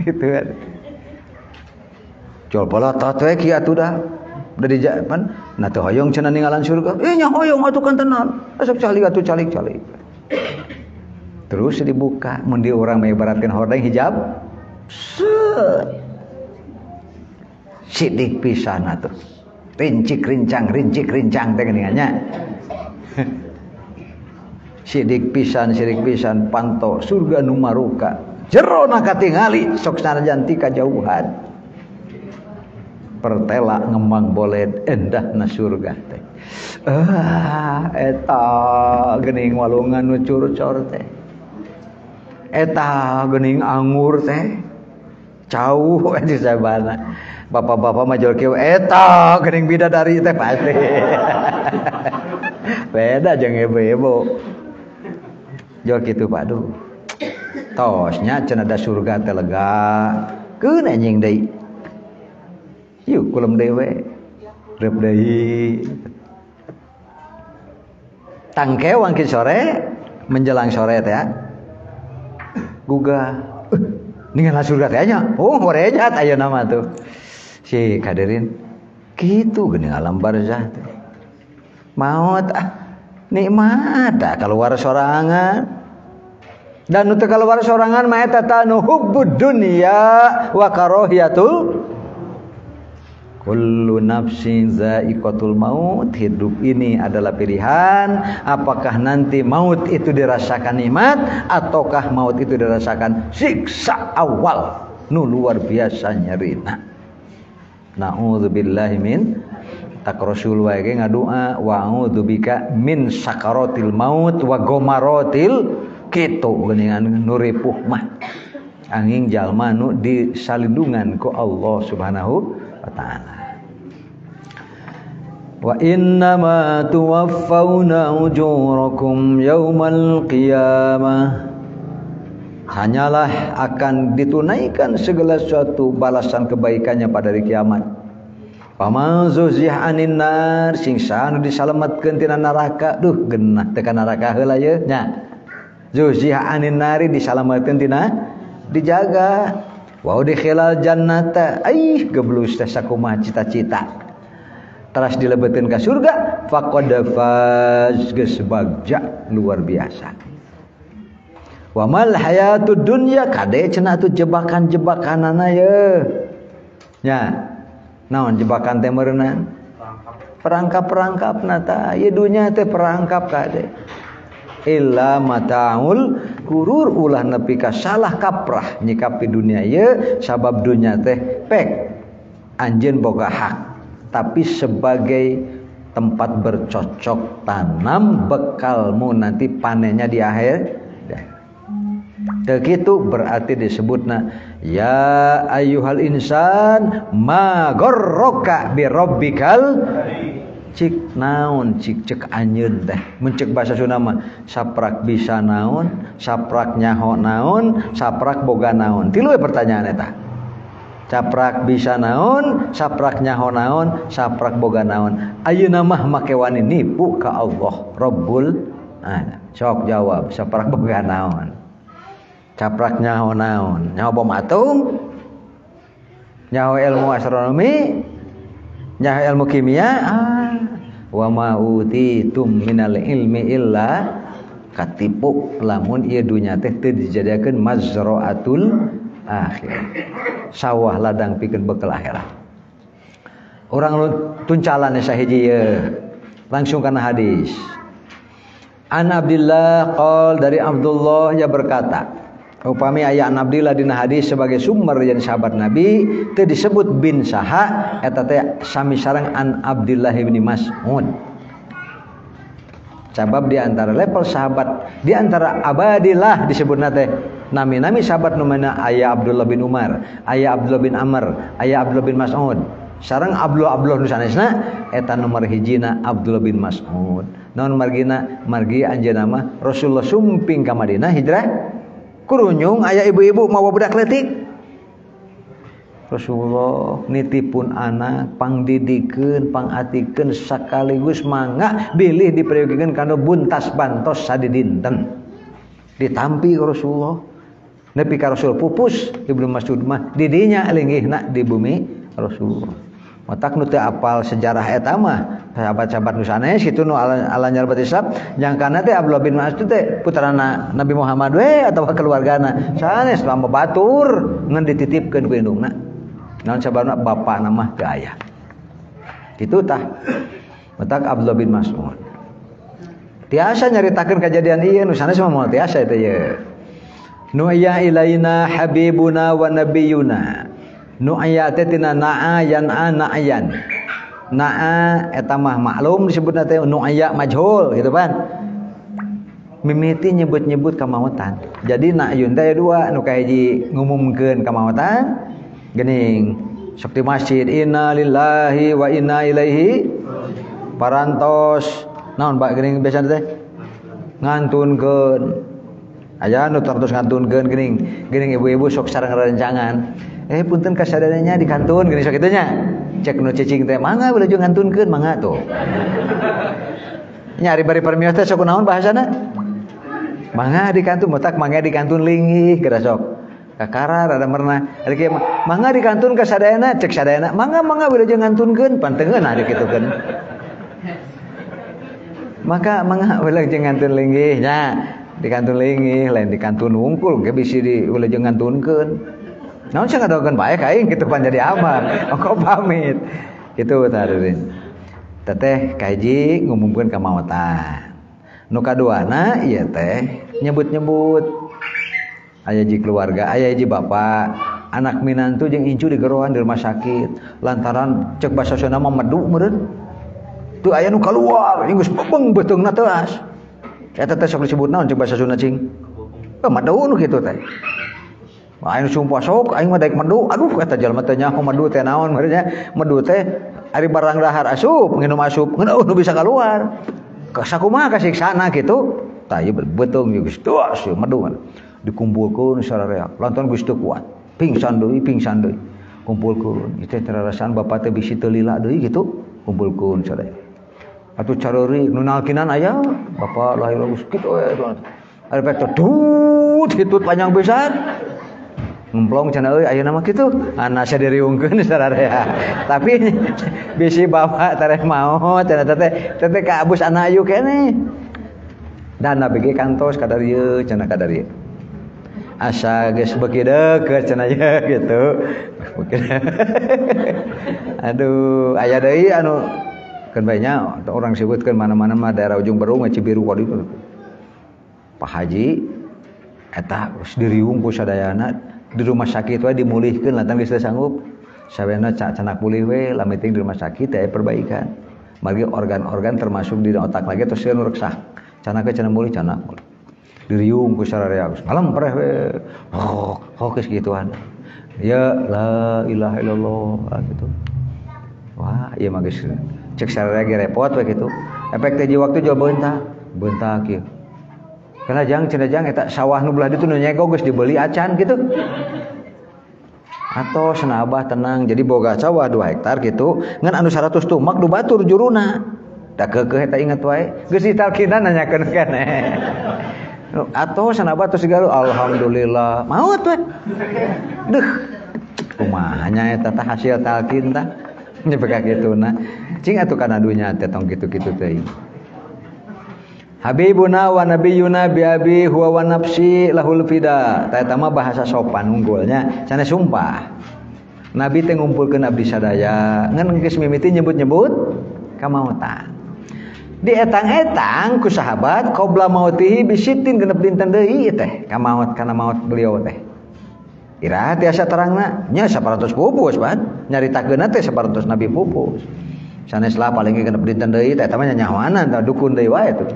Gitu kan. Jol polotot we kieu atuh dah. Udah di pan nah teu hoyong cenah ninggalan surga. Eh nya hoyong atuh kan tenan. Asup calik atuh calik-calik. Terus dibuka mun di urang mengibaratkeun hordeng hijab. Set. Sidik pisan atuh. Rincik rincang teh geuningan nya. Sidik pisan panto surga nu maruka. Jero na katingali sok sanajan ti kajauhan. Pertela ngembang boled endahna surga teh. Ah eta geuning walungan nu curcor teh. Eta geuning anggur teh. Cau di sabana. Bapak-bapak mah jol kieu eta geuning bidadari teh pasti. Beda jeung ibu-ibu. Jol kitu Pak duh. Tosnya cenah da surga teh lega. Keun anjing deui. Yuk kulem dewe. Reup deui. Tangke wangkin sore menjelang sore teh ya. Gugah. Ningal surga teh nya. Oh, horejat ayeuna mah tuh. Si kadirin kitu geuning alam barzah teh. Maot ah nikmat ah keluar sorangan. Dan nu teu keluar sorangan mah eta tanu hubbud dunya wa karahiyatul kullu nafsin za'iqatul maut. Hidup ini adalah pilihan, apakah nanti maut itu dirasakan nikmat ataukah maut itu dirasakan siksa awal nu luar biasa nyerina. Na'udzubillahi min tak Rasul wae ge ngadua wa a'udzubika min sakaratil maut wa gomaratil kitu geuningan nu ripuh mah. Angin jalma nu disalindungan ku Allah Subhanahu wa ta'ala. Wa innama tuwaffawna ujurakum yaumal qiyamah. Hanyalah akan ditunaikan segala sesuatu balasan kebaikannya pada hari kiamat. Faman zuhziha anin nar, sing saha nu disalametkeun tina neraka, duh geunah teh ka neraka heula ye nya. Zuhziha anin nari disalametkeun tina dijaga. Wa udkhilal jannata, aih geblus teh sakumaha cita-cita. Teras dilebetin ka surga, faqad faz, geus bagja luar biasa. Wa mal hayatud dunya kade cenah atuh jebakan-jebakanana ye. Nya. Naon jebakan teh meureunna? Perangkap-perangkapna tah, ieu dunya teh perangkap kade. Illa mataul gurur, ulah nepi ka salah kaprah nyikapi dunia ieu, sabab dunya teh pek anjeun boga hak, tapi sebagai tempat bercocok tanam bekalmu nanti panennya di akhir. Begitu berarti disebutna ya ayyuhal insan ma gharraka bi rabbikal cik naon cik cek anjeun teh mun cek bahasa Sunda mah saprak bisa naon, saprak nyaho naon, saprak boga naon. Tilu we pertanyaan eta. Saprak bisa naon, saprak nyaho naon, saprak boga naon. Ayeuna mah make wani nipu ka Allah Rabbul Alamin. Sok jawab saprak boga naon. Saprak nyaho naon, nyaho bom atom, nyaho ilmu astronomi, nyaho ilmu kimia. Wa ma utitum minal ilmi illa katipu lamun ieu dunya teh teu dijadiakeun mazraatul akhir, sawah ladang pikeun bekal akhirat. Urang tuncalan sahiji ieu langsung kana hadis. An Abdillah qol, dari Abdullah ia berkata, upami aya An Abdillah dina hadis sebagai sumber jadi sahabat Nabi teu disebut bin saha eta teh sami sareng An Abdillah bin Mas'ud. Sabab di antara level sahabat, di antara abadillah disebutna teh nami-nami sahabat nu mana aya Abdullah bin Umar, aya Abdullah bin Amr, aya Abdullah bin Mas'ud. Sareng Abdullah Abdullah nu sanesna eta nomor hijina Abdullah bin Mas'ud. Naon margina? Margi anjeunna mah Rasulullah sumping ka Madinah hijrah kurunyung aya ibu-ibu mawa budak leutik. Rasulullah nitipun anak pangdidikeun pangatikeun sekaligus mangga bilih diprayogikeun kana buntas bantos sadidinten. Ditampi ku Rasulullah. Nepi ka Rasul pupus Ibnu Mas'ud mah didinya linggihna di bumi Rasulullah. Matak nu teu apal sejarah eta mah sahabat-sahabat nu sanes kitu nu alanyar batis Islam jangkana teh Abdullah bin Mas'ud teh putrana Nabi Muhammad we atawa keluargana sanes lama batur ngan dititipkeun ku indungna. Naon sababna bapana mah teu aya. Kitu tah. Matak Abdullah bin Mas'ud tiasa nyaritakeun kajadian ieu nu sanes mah moal tiasa eta ye. Nu'ya ilaina habibuna wa nabiyuna. Nu'ya teh tina na'a yan'a na'yan. Na'a eta mah maklum disebutna teh nu'ya majhul gitu pan. Mimiti nyebut-nyebut kamautan. Jadi na'yun teh dua nu kahiji ngumumkeun kamautan geuning sok di masjid innalillahi wa inna ilaihi parantos naon pak geuning biasana teh ngantunkeun. Aya nu terus ngantunkeun geuning geuning ibu-ibu sok sareng rencangan. Punten kasadananya dikantun geuning sok kitu nya. Cek nu cicing teh mangga wilujeng ngantunkeun mangga tuh. Nyari bari permios teh sok naon bahasana? Mangga dikantun motak mangga dikantun linggih geura sok. Kakara rada merenah. Ari kieu mangga dikantun ka sadayana cek sadayana mangga mangga wilujeng ngantunkeun pantengeun ari kitukeun. Maka mangga wilujeng ngantun linggih nya. Dikantun linggih lain dikantun wungkul ge bisi di wilujeng ngantunkeun. Naon sia ngadokeun bae ka aing kitu pan jadi abang. Ongko pamit. Kitu tah hadirin. Teteh kahiji ngumumkeun kamautan. Nu kaduana ieu teh nyebut-nyebut aya ji keluarga, aya ji bapak, anak minantu jeung incu digeroan di rumah sakit lantaran cek basa Sunda mah medu meureun. Teu aya nu kaluar, geus bebeng beuteungna teuas. Eta teh sok disebut naon cek basa Sunda cing? Medu nu kitu teh. Aing sumpah sok aing mah daek medu. Aduh eta jalma teh nyaho medu teh naon meureun nya. Medu teh ari barang dahar asup, nginum asup, ngeuneuh nu bisa kaluar. Sakumaha kasiksana kitu? Tah ieu beuteung geus tuas ieu medu. Dikumpulkeun sararea. Lantaran geus teu kuat. Pingsan deui, pingsan deui. Kumpulkeun. Ieu teh tararasaan bapa teh bisi teu lila deui kitu. Kumpulkeun sararea. Atuh careuri nu nalkinan aya, bapa lahir geus kitu we. Ari pek teh tut hitut panjang pisan. Ngemplong cenah euy ayeuna mah kitu. Ana sadiriungkeun sararea. Tapi bisi bapak tareh maot cenah teh teh kaabus anak ayu keneh. Dan nabi ge kantos kadar ieu cenah kadar ieu. Asa geus beuki deukeut cenah ye gitu. Aduh, aya deui anu keun bae nya orang sebutkeun mana-mana mah daerah Ujung Berung Cibiru ka ditu. Pak Haji eta geus diriung ku sadayana di rumah sakit we dimulihkeun lantaran geus teu sanggup. Sawena canak pulih we lami teuing di rumah sakit aya perbaikan. Margi organ-organ termasuk di otak lagi tos nu reksak. Canak we cenah mulih canak mulih. Diriung ku sararea geus ngalempreh we. Oh, geus gituan. Ya la ilaha illallah gitu. Wah, ieu mah geus cek sararea ge repot we kitu. Efek teh waktu jual beunta, beunta kieu. Karena jang cenah jang eta sawah nu belah ditu nu nyego geus dibeli acan gitu. Atau cenah abah tenang jadi boga sawah 2 hektar gitu ngan anu 100 tumak du batur juruna. Da keukeuh eta inget wae geus ditalkinan nanyakeun keneh. Atau cenah abah tos digaru alhamdulillah maot we. Duh. Kumaha nya eta tah hasil talkin tah. Nya beka kituna. Cing atuh kana dunya teh tong kitu-kitu teuing. Habibuna wa nabiyuna bi abi huwa wa nafsi lahul fida. Eta mah bahasa sopan unggulnya, sanes sumpah. Nabi teh ngumpulkeun abdi sadaya, ngan geus mimiti nyebut-nyebut kamautan. Di etang-etang ku sahabat qabla mautihi bisitin genep dinten deui teh kamaut kana maut beliau teh. Iraha tiasa terangna nya 400 pupus pan, nyaritakeunna teh 400 nabi pupus. Sanes lah paling ge genep dinten deui teh eta mah nyahoanan tah dukun deui wae tuh.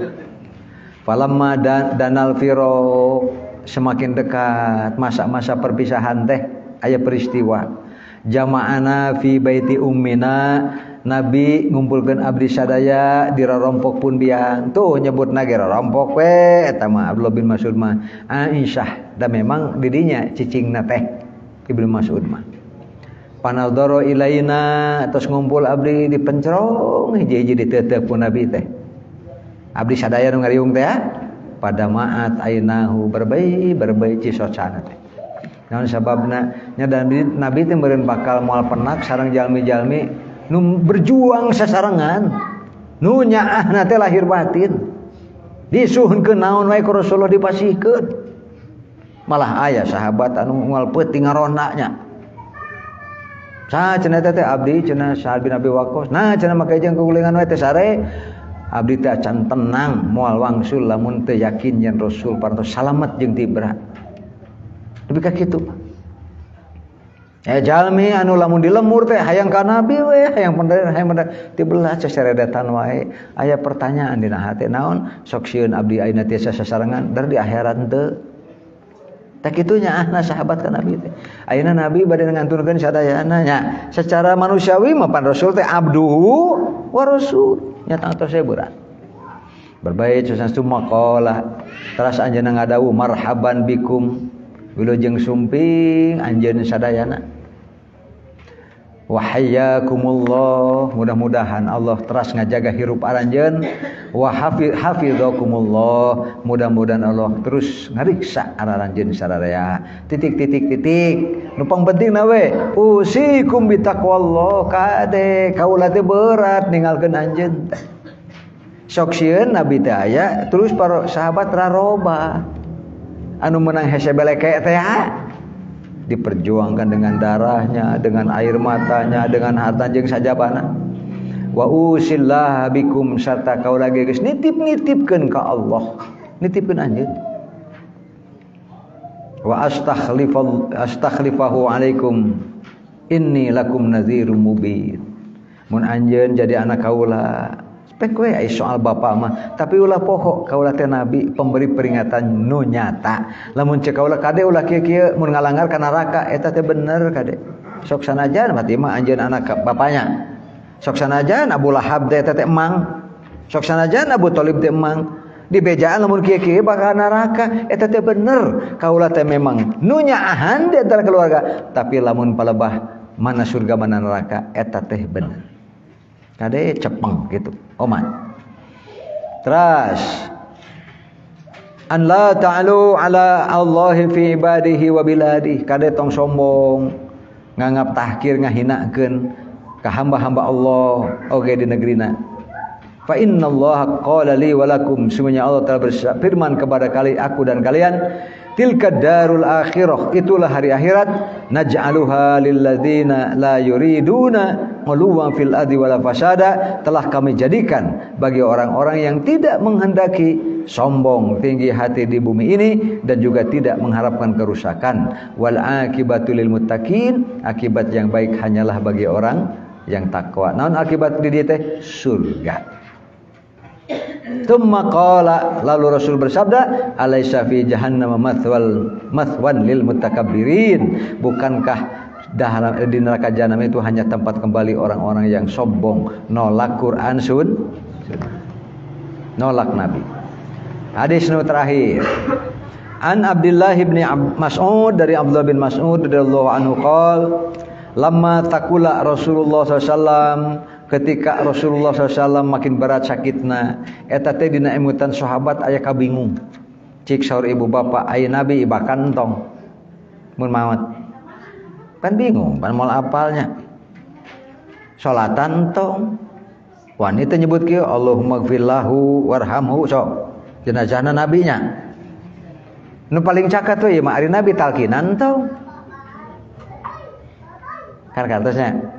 Falamma danal firo semakin dekat masa-masa perpisahan teh aya peristiwa jama'ana fi baiti ummina Nabi ngumpulkeun abdi sadaya di rorompok pun biang tuh nyebutna ge rorompok we eta mah Abdullah bin Mas'ud mah Aisyah da memang didinya cicingna teh Ibnu Mas'ud mah. Panadoro ilaina terus ngumpul abdi di pencerong hiji-hiji diteuteup ku Nabi teh. Abdi sadaya nu ngariung teh pada maat ainahu berbei cisocana teh. Naon sababna nya dan Nabi teh meureun bakal moal penak sareng jalmi-jalmi nu berjuang sasarengan nu nyaahna teh lahir batin. Disuhunkeun naon wae ku Rasulullah dipasihkeun. Malah aya sahabat anu unggal peuting ngarona nya. Sa cenah teh abdi cenah Sa'ad bin Abi Waqqas. Nah cenah make jeung kugulingan wae teh sare. Abdi teh acan tenang moal wangsul lamun teu yakin yen Rasul parantos salamet jeung tibra. Lebih ka kitu. Jalmi anu lamun di lemur teh hayang ka nabi we, hayang bener hayang bener tibelah ceseredetan wae. Aya pertanyaan dina hate naon sok sieun abdi ayeuna tiasa sasarengan dar di akhirat teu. Tah kitu nyaahna sahabat ka nabi teh. Ayeuna nabi bade ngantunkeun sadayana nya. Secara manusiawi mah pan Rasul teh abduhu wa rasul. Nya tangtos berat. Berbait sanes maqala teras anjeunna ngadawuh marhaban bikum wilujeng sumping anjeun sadayana. Wa hayyakumullah, mudah-mudahan Allah teras ngajaga hirup aranjeun. Wa hafizakumullah, mudah-mudahan Allah terus ngariksa aranjeun sararea. Titik titik titik. Nu pangpenting na we, usikum bitaqwallah, kade kaula teh berat ninggalkeun anjeun teh. Sok sieun Nabi teh aya, terus para sahabat raroba. Anu menang hese beleke teh diperjuangkan dengan darahnya, dengan air matanya, dengan harta jeung sajabana. Wa usillah bikum sarta kaula ge geus nitip-nitipkeun ka Allah, nitipkeun anjeun. Wa astakhlifahu alaikum inni lakum nadzirum mubin. Mun anjeun jadi anak kaula, pek we ai soal bapak mah, tapi ulah poho kaula teh nabi pemberi peringatan nu nyata. Lamun cek kaula kade ulah kieu-kieu mun ngalanggar ka neraka eta teh bener kade. Sok sanajan mati mah anjeun anak bapaknya. Sok sanajan Abu Lahab teh teh emang. Sok sanajan Abu Thalib teh emang. Dibejaan lamun kieu-kieu bakal neraka eta teh bener. Kaula teh memang nu nyaahan di antara keluarga, tapi lamun palebah mana surga mana neraka eta teh bener. Kade cepeng gitu. Oman. Terus an la ta'alu ala Allahi fi ibadihi wa biladihi. Kade tong sombong, nganggap tahkir ngahinakeun ka hamba-hamba Allah oge di negerina. Fa innallaha qala li wa lakum, sungguhnya Allah telah berfirman kepada kali aku dan kalian, tilka darul akhirah, itulah hari akhirat, naj'aluha lilladzina la yuriduna uluwan fil ardi wala fasada, telah kami jadikan bagi orang-orang yang tidak menghendaki sombong tinggi hati di bumi ini dan juga tidak mengharapkan kerusakan. Wal akibatu lil muttaqin, akibat yang baik hanyalah bagi orang yang takwa. Naon akibat di dieu teh? Surga. Tsumma qala, lalu Rasul bersabda, alaisa fi jahannam mathwan lil mutakabbirin, bukankah di neraka jahanam itu hanya tempat kembali orang-orang yang sombong, nolak Quran sun, nolak Nabi. Hadis nu terakhir, an Abdullah bin Mas'ud, dari Abdullah bin Mas'ud radhiyallahu anhu qol, lamma taqula Rasulullah SAW, ketika Rasulullah SAW makin berat sakitna, eta teh dina emutan sahabat aya kabingung. Cik saur ibu bapak aya Nabi ibakan tong mun maot. Kan bingung, pan moal apalnya. Salatan tong. Wanita nyebut kieu Allahumma gfirlahu warhamhu sok. Jenazahna nabinya. Nu paling cakat we ieu mah ari nabi talkinan tong. Kan kartosnya.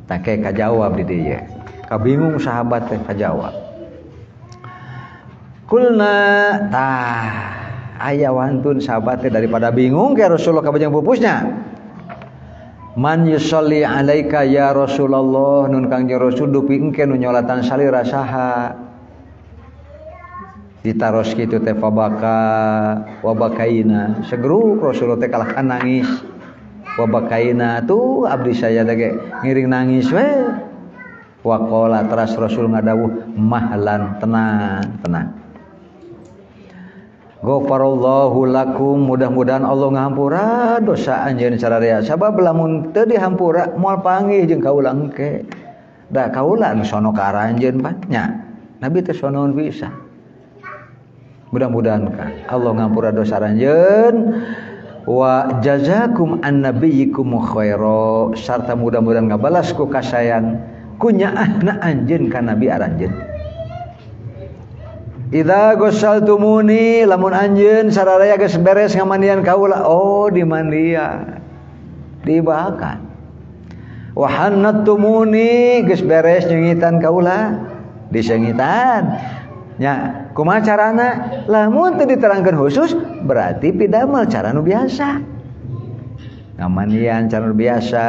Tak kayak kajawab di dia. Kabingung sahabat teh kajawab. Kulna tah aya wantun sahabat teh daripada bingung ke Rasulullah kabajang pupusnya. Man yusolli alaika ya Rasulullah, nun Kangjeng Rasul dupi engke nu nyolatan salira saha. Ditaros kitu teh fabaka wabakaina. Segeruk Rasulullah teh kalah nangis. Wabakaina tuh abdi saya teh ngiring nangis we. Waqala teras Rasul ngadawuh mahlan, tenang tenang. Ghafarallahu lakum, mudah-mudahan Allah ngahampura dosa anjeun sararea. Sabab lamun teu dihampura moal panggih jeung kaula engke. Da kaula nu sono ka aranjeun pan nya. Nabi teh sonoan bisa. Mudah-mudahan kan Allah ngahampura dosa aranjeun. Wa jazakum annabiyyikum khaira, sarta mudah-mudahan ngabalas ku kasayan kunyaahna anjeun ka nabi aranjeun. Idza ghassaltumuni, lamun anjeun sararaya geus beres ngamandian kaula, oh dimandian dibahakan. Wa hannattumuni, geus beres nyengitan kaula, disengitan. Nya kumaha carana? Lamun teu diterangkeun khusus berarti pidamel cara nu biasa. Ngamandian cara nu biasa,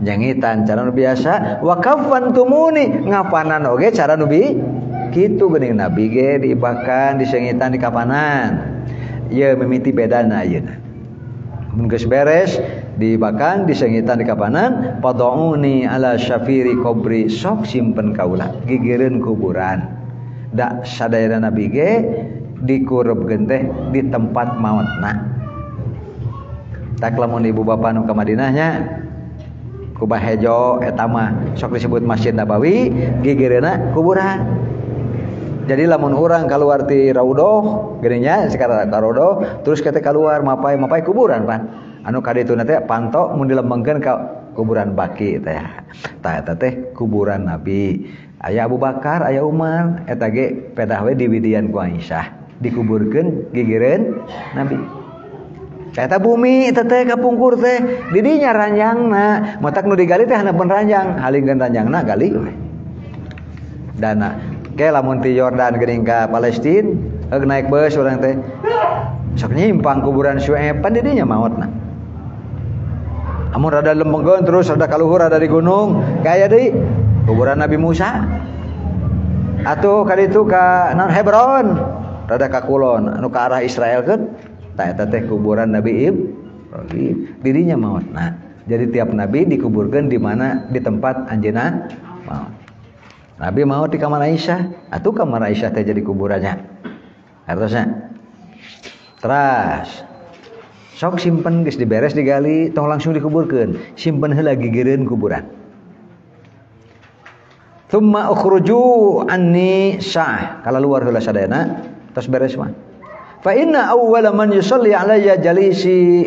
nyengitan cara nu biasa, wa kafantumuni, ngapanan oge cara nu kitu geuning Nabi ge diibakan, disengitan, dikapanan. Ieu mimiti bedana ayeuna. Mun geus beres diibakan, disengitan, dikapanan, fad'uni ala syafiri qabri, sok simpen kaula gigireun kuburan. Da sadayana Nabi ge dikurebkeun teh di tempat maotna. Tak lamun ibu bapa nu ka Madinah nya Kubah Hejo eta mah sok disebut Masjid Nabawi, gigireunna kuburan. Jadi lamun urang keluar ti Raudhah geuning nya sekarang ka Raudhah terus kita keluar mapai-mapai kuburan pan. Anu ka dituna teh panto mun dilembengkeun ka kuburan Baki teh. Tah eta teh kuburan Nabi. Aya Abu Bakar, aya Umar, eta ge pedah we diwidian ku Aisyah, dikuburkeun gigireun Nabi. Eta bumi eta teh kapungkur teh di dinya ranjangna, matak nu digali teh handapeun ranjang, halingkeun ranjangna gali we. Dana ke lamun ti Yordan geuning ka Palestina, heug naik bus urang teh. Sok nyimpang kuburan Syuaib pan di dinya maotna. Amun rada lembengkeun terus rada kaluhur rada di gunung, kaya deui kuburan Nabi Musa. Atuh ka ditu ka naon Hebron, rada ka kulon anu ka arah Israel keun, tah eta teh kuburan Nabi Ibrahim. Di dinya maotna. Jadi tiap nabi dikuburkeun di mana di tempat anjeunna maot. Nabi maot di kamar Aisyah, atuh kamar Aisyah teh jadi kuburannya. Hartosna. Teras sok simpen geus diberes digali tong langsung dikuburkeun, simpen heula gigireun kuburan. Tsumma ukhruju anni sa'ah, kalaluar heula sadayana tos beres mah. Fa inna awwala man yusalli alayya jalisi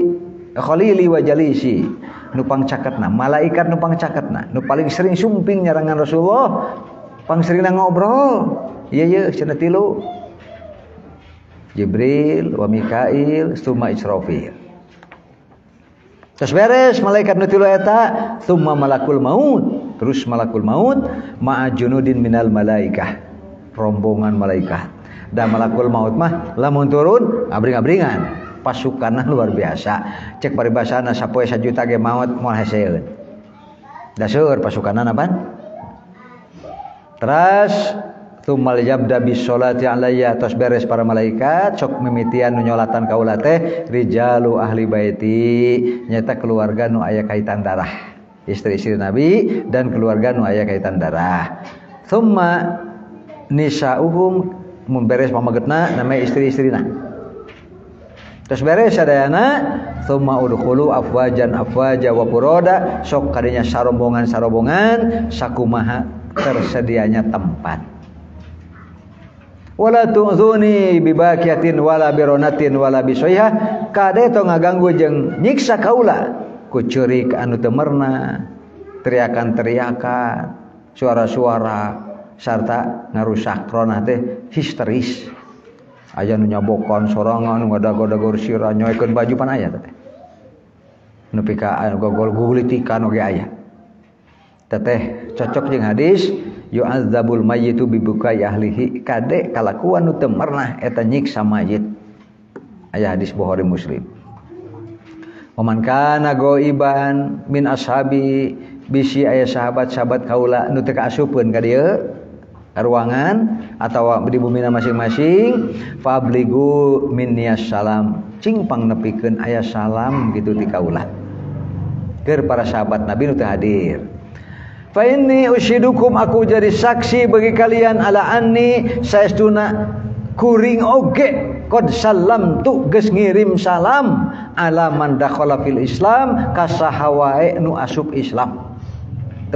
khalili wa jalisi, nu pangcaketna malaikat nu pangcaketna nu paling sering sumping nyarangan Rasulullah, pangseringna ngobrol ieu ye cenah tilu Jibril wa Mikail summa Israfil. Terus beres malaikat nu tilu eta, summa malakul maut, terus malakul maut ma'a junudin minal malaikah, rombongan malaikat. Dan malakul maut mah lamun turun abring-abringan, pasukanna luar biasa. Cek paribasana sapoe sajuta ge maot moal heseeun. Da seueur pasukanna pan. Terus tumal yabda bis sholati alayya, tos beres para malaikat sok mimitian nu nyolatan kaula teh rijalu ahli baiti, nyata keluarga nu aya kaitan darah, istri-istri Nabi dan keluarga nu aya kaitan darah. Tsumma nisauhum, mun beres pamagetna namanya istri-istrina. Terus beres sadayana tsumma udkhulu afwajan afwaja wa furoda, sok kadinya sarombongan-sarombongan sakumaha tersedianya tempat. Wala tu'zuni bibaqiyatin wala bironatin wala bisoyha, kade tong ngaganggu jeung nyiksa kaula ku ceurik anu teu merna, teriakan-teriakan, suara-suara sarta ngarusak ronah teh histeris. Aya nu nyabokan sorangan ngadago-dagor sirah nyoekeun baju pan aya teh. Nepi ka anu gogol gulitikan oge aya. Teteh cocok jeung hadis yu'adzabul mayyitu bibukai ahlihi, kade kalakuan nu teu mernah eta nyiksa mayit. Aya hadis Bukhari Muslim. Waman kana ghaiban min ashabi, bisi aya sahabat-sahabat kaula nu teu kaasupeun ka dieu ruangan atau di bumina masing-masing, fabligu minnias salam, cing pangnepikeun aya salam gitu ti kaula keur para sahabat Nabi nu teu hadir. Fa inni usyidukum, aku jadi saksi bagi kalian, ala anni saestuna Kuring oge qad salam tu geus ngirim salam ala man dakhala fil Islam ka saha wae nu asup Islam.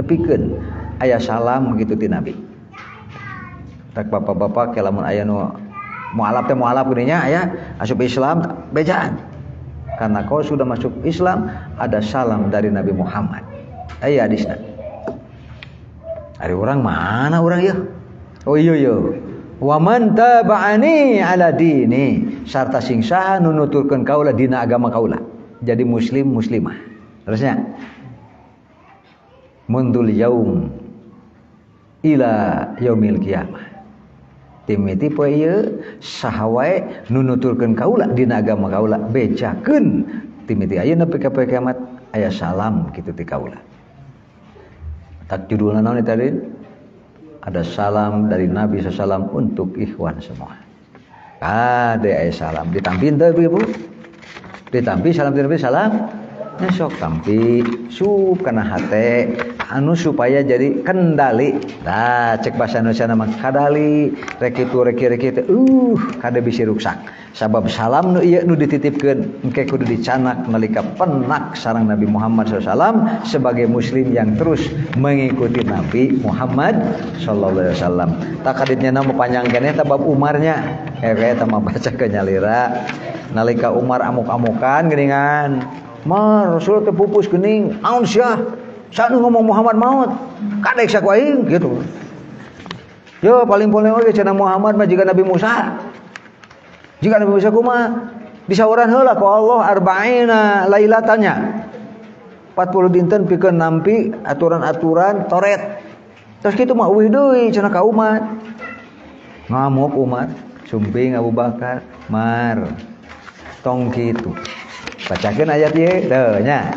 Tepikeun aya salam gitu ti Nabi. Tak bapak-bapak ke lamun aya nu mualaf teh mualaf geuning aya asup Islam bejaan. Karena kau sudah masuk Islam ada salam dari Nabi Muhammad. Aya hadisna. Ari urang mana urang ieu? Oh iya iya. Wa man taba'ani ala dini sarta sing saha nu nuturkeun kaula dina agama kaula. Jadi muslim muslimah. Terusnya mundul yaum ila yaumil qiyamah. Timiti poe ieu saha wae nu nuturkeun kaula dina agama kaula bejakeun timiti ayeuna nepi ka poe kiamat aya salam kitu ti kaula. Tak judulna naon tadi? Ada salam dari Nabi SAW untuk ikhwan semua. Kade aya salam ditampi teu Ibu? Ditampi salam ti Nabi salam. Nya sok tampi sup kana hate anu supaya jadi kendali. Nah, cek bahasa Indonesia nama kadali rek kitu rek rek kitu kade bisi ruksak. Sabab salam nu ieu nu dititipkeun engke kudu dicanak nalika penak sareng Nabi Muhammad SAW sebagai muslim yang terus mengikuti Nabi Muhammad sallallahu alaihi wasallam. Tak kaditnya nama panjang keneh tah bab Umarnya. Eta mah baca ke nyalira. Nalika Umar amuk-amukan geuningan. Mar Rasul teh pupus geuning, naon sia? Sanu ngomong Muhammad maut. Kadek saku aing gitu. Yo paling-paling oge cenah Muhammad mah jiga Nabi Musa. Jika Nabi Musa kumaha? Disauran heula ku Allah arba'ina lailatannya. 40 dinten pikeun nampi aturan-aturan Taurat. Terus kitu mah eueuh deui cenah ka umat. Ngamuk umat, sumping Abu Bakar, mar tong kitu. Bacakeun ayat ieu teu nya.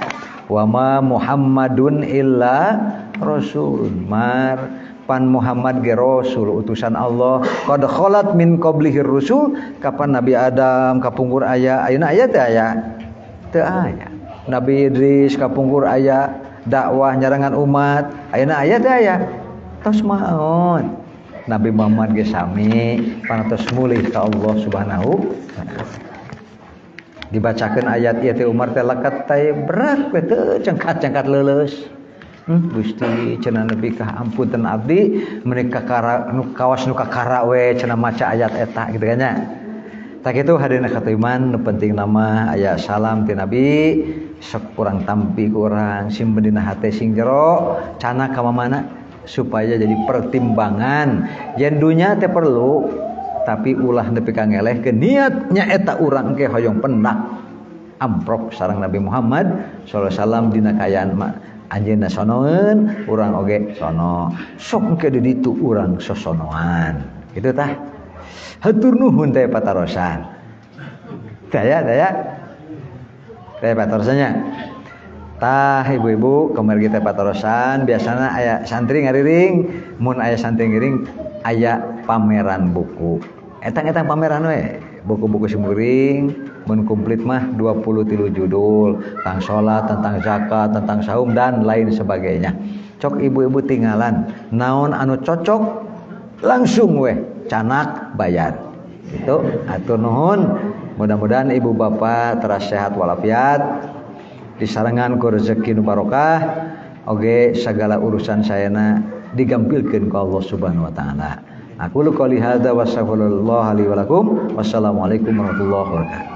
Wa ma Muhammadun illa rasulun. Mar pan Muhammad ge rasul utusan Allah. Qad khalat min qablihir rusul. Kapan Nabi Adam kapungkur aya, ayeuna aya teu aya? Teu aya. Nabi Idris kapungkur aya dakwah nyarangan umat, ayeuna aya teu aya? Tos maot. Nabi Muhammad ge sami panatos mulih ka Allah Subhanahu wa taala. Dibacakeun ayat ieu teh Umar teh lekat teh berat we teu cengkat-cengkat leuleus. Gusti cenah nepi ka ampunten abdi meuni kakara nu kawas nu kakara we cenah maca ayat eta kitu kan nya. Tah kitu hadirin katiman nu penting nama aya salam ti Nabi sok kurang tampi kurang simpen dina hate sing jero cana ka mamana supaya jadi pertimbangan. Yen dunya teh perlu tapi ulah nepi ka ngelehkeun niatnya eta urang ke hoyong pendak amprok sareng Nabi Muhammad sallallahu alaihi wasallam dina kaayaan anjeunna sonoeun urang oge sono sok engke di ditu urang sosonoan kitu tah. Hatur nuhun teh patarosan daya daya teh patarosannya tah ibu-ibu kamari teh patarosan biasana aya santri ngariring mun aya santri ngiring aya pameran buku etang-etang pameran we buku-buku simuring mun komplit mah 23 judul tentang salat, tentang zakat, tentang saum dan lain sebagainya. Cok ibu-ibu tinggalan naon anu cocok langsung weh canak bayar. Itu atur nuhun. Mudah-mudahan ibu bapak teras sehat walafiat, disarengan ku rezeki nu barokah, oge segala urusan sayana digampilkeun ku Allah Subhanahu wa taala. Aku qouli hadza wa astaghfirullah li wa lakum. Wassalamualaikum warahmatullahi wabarakatuh.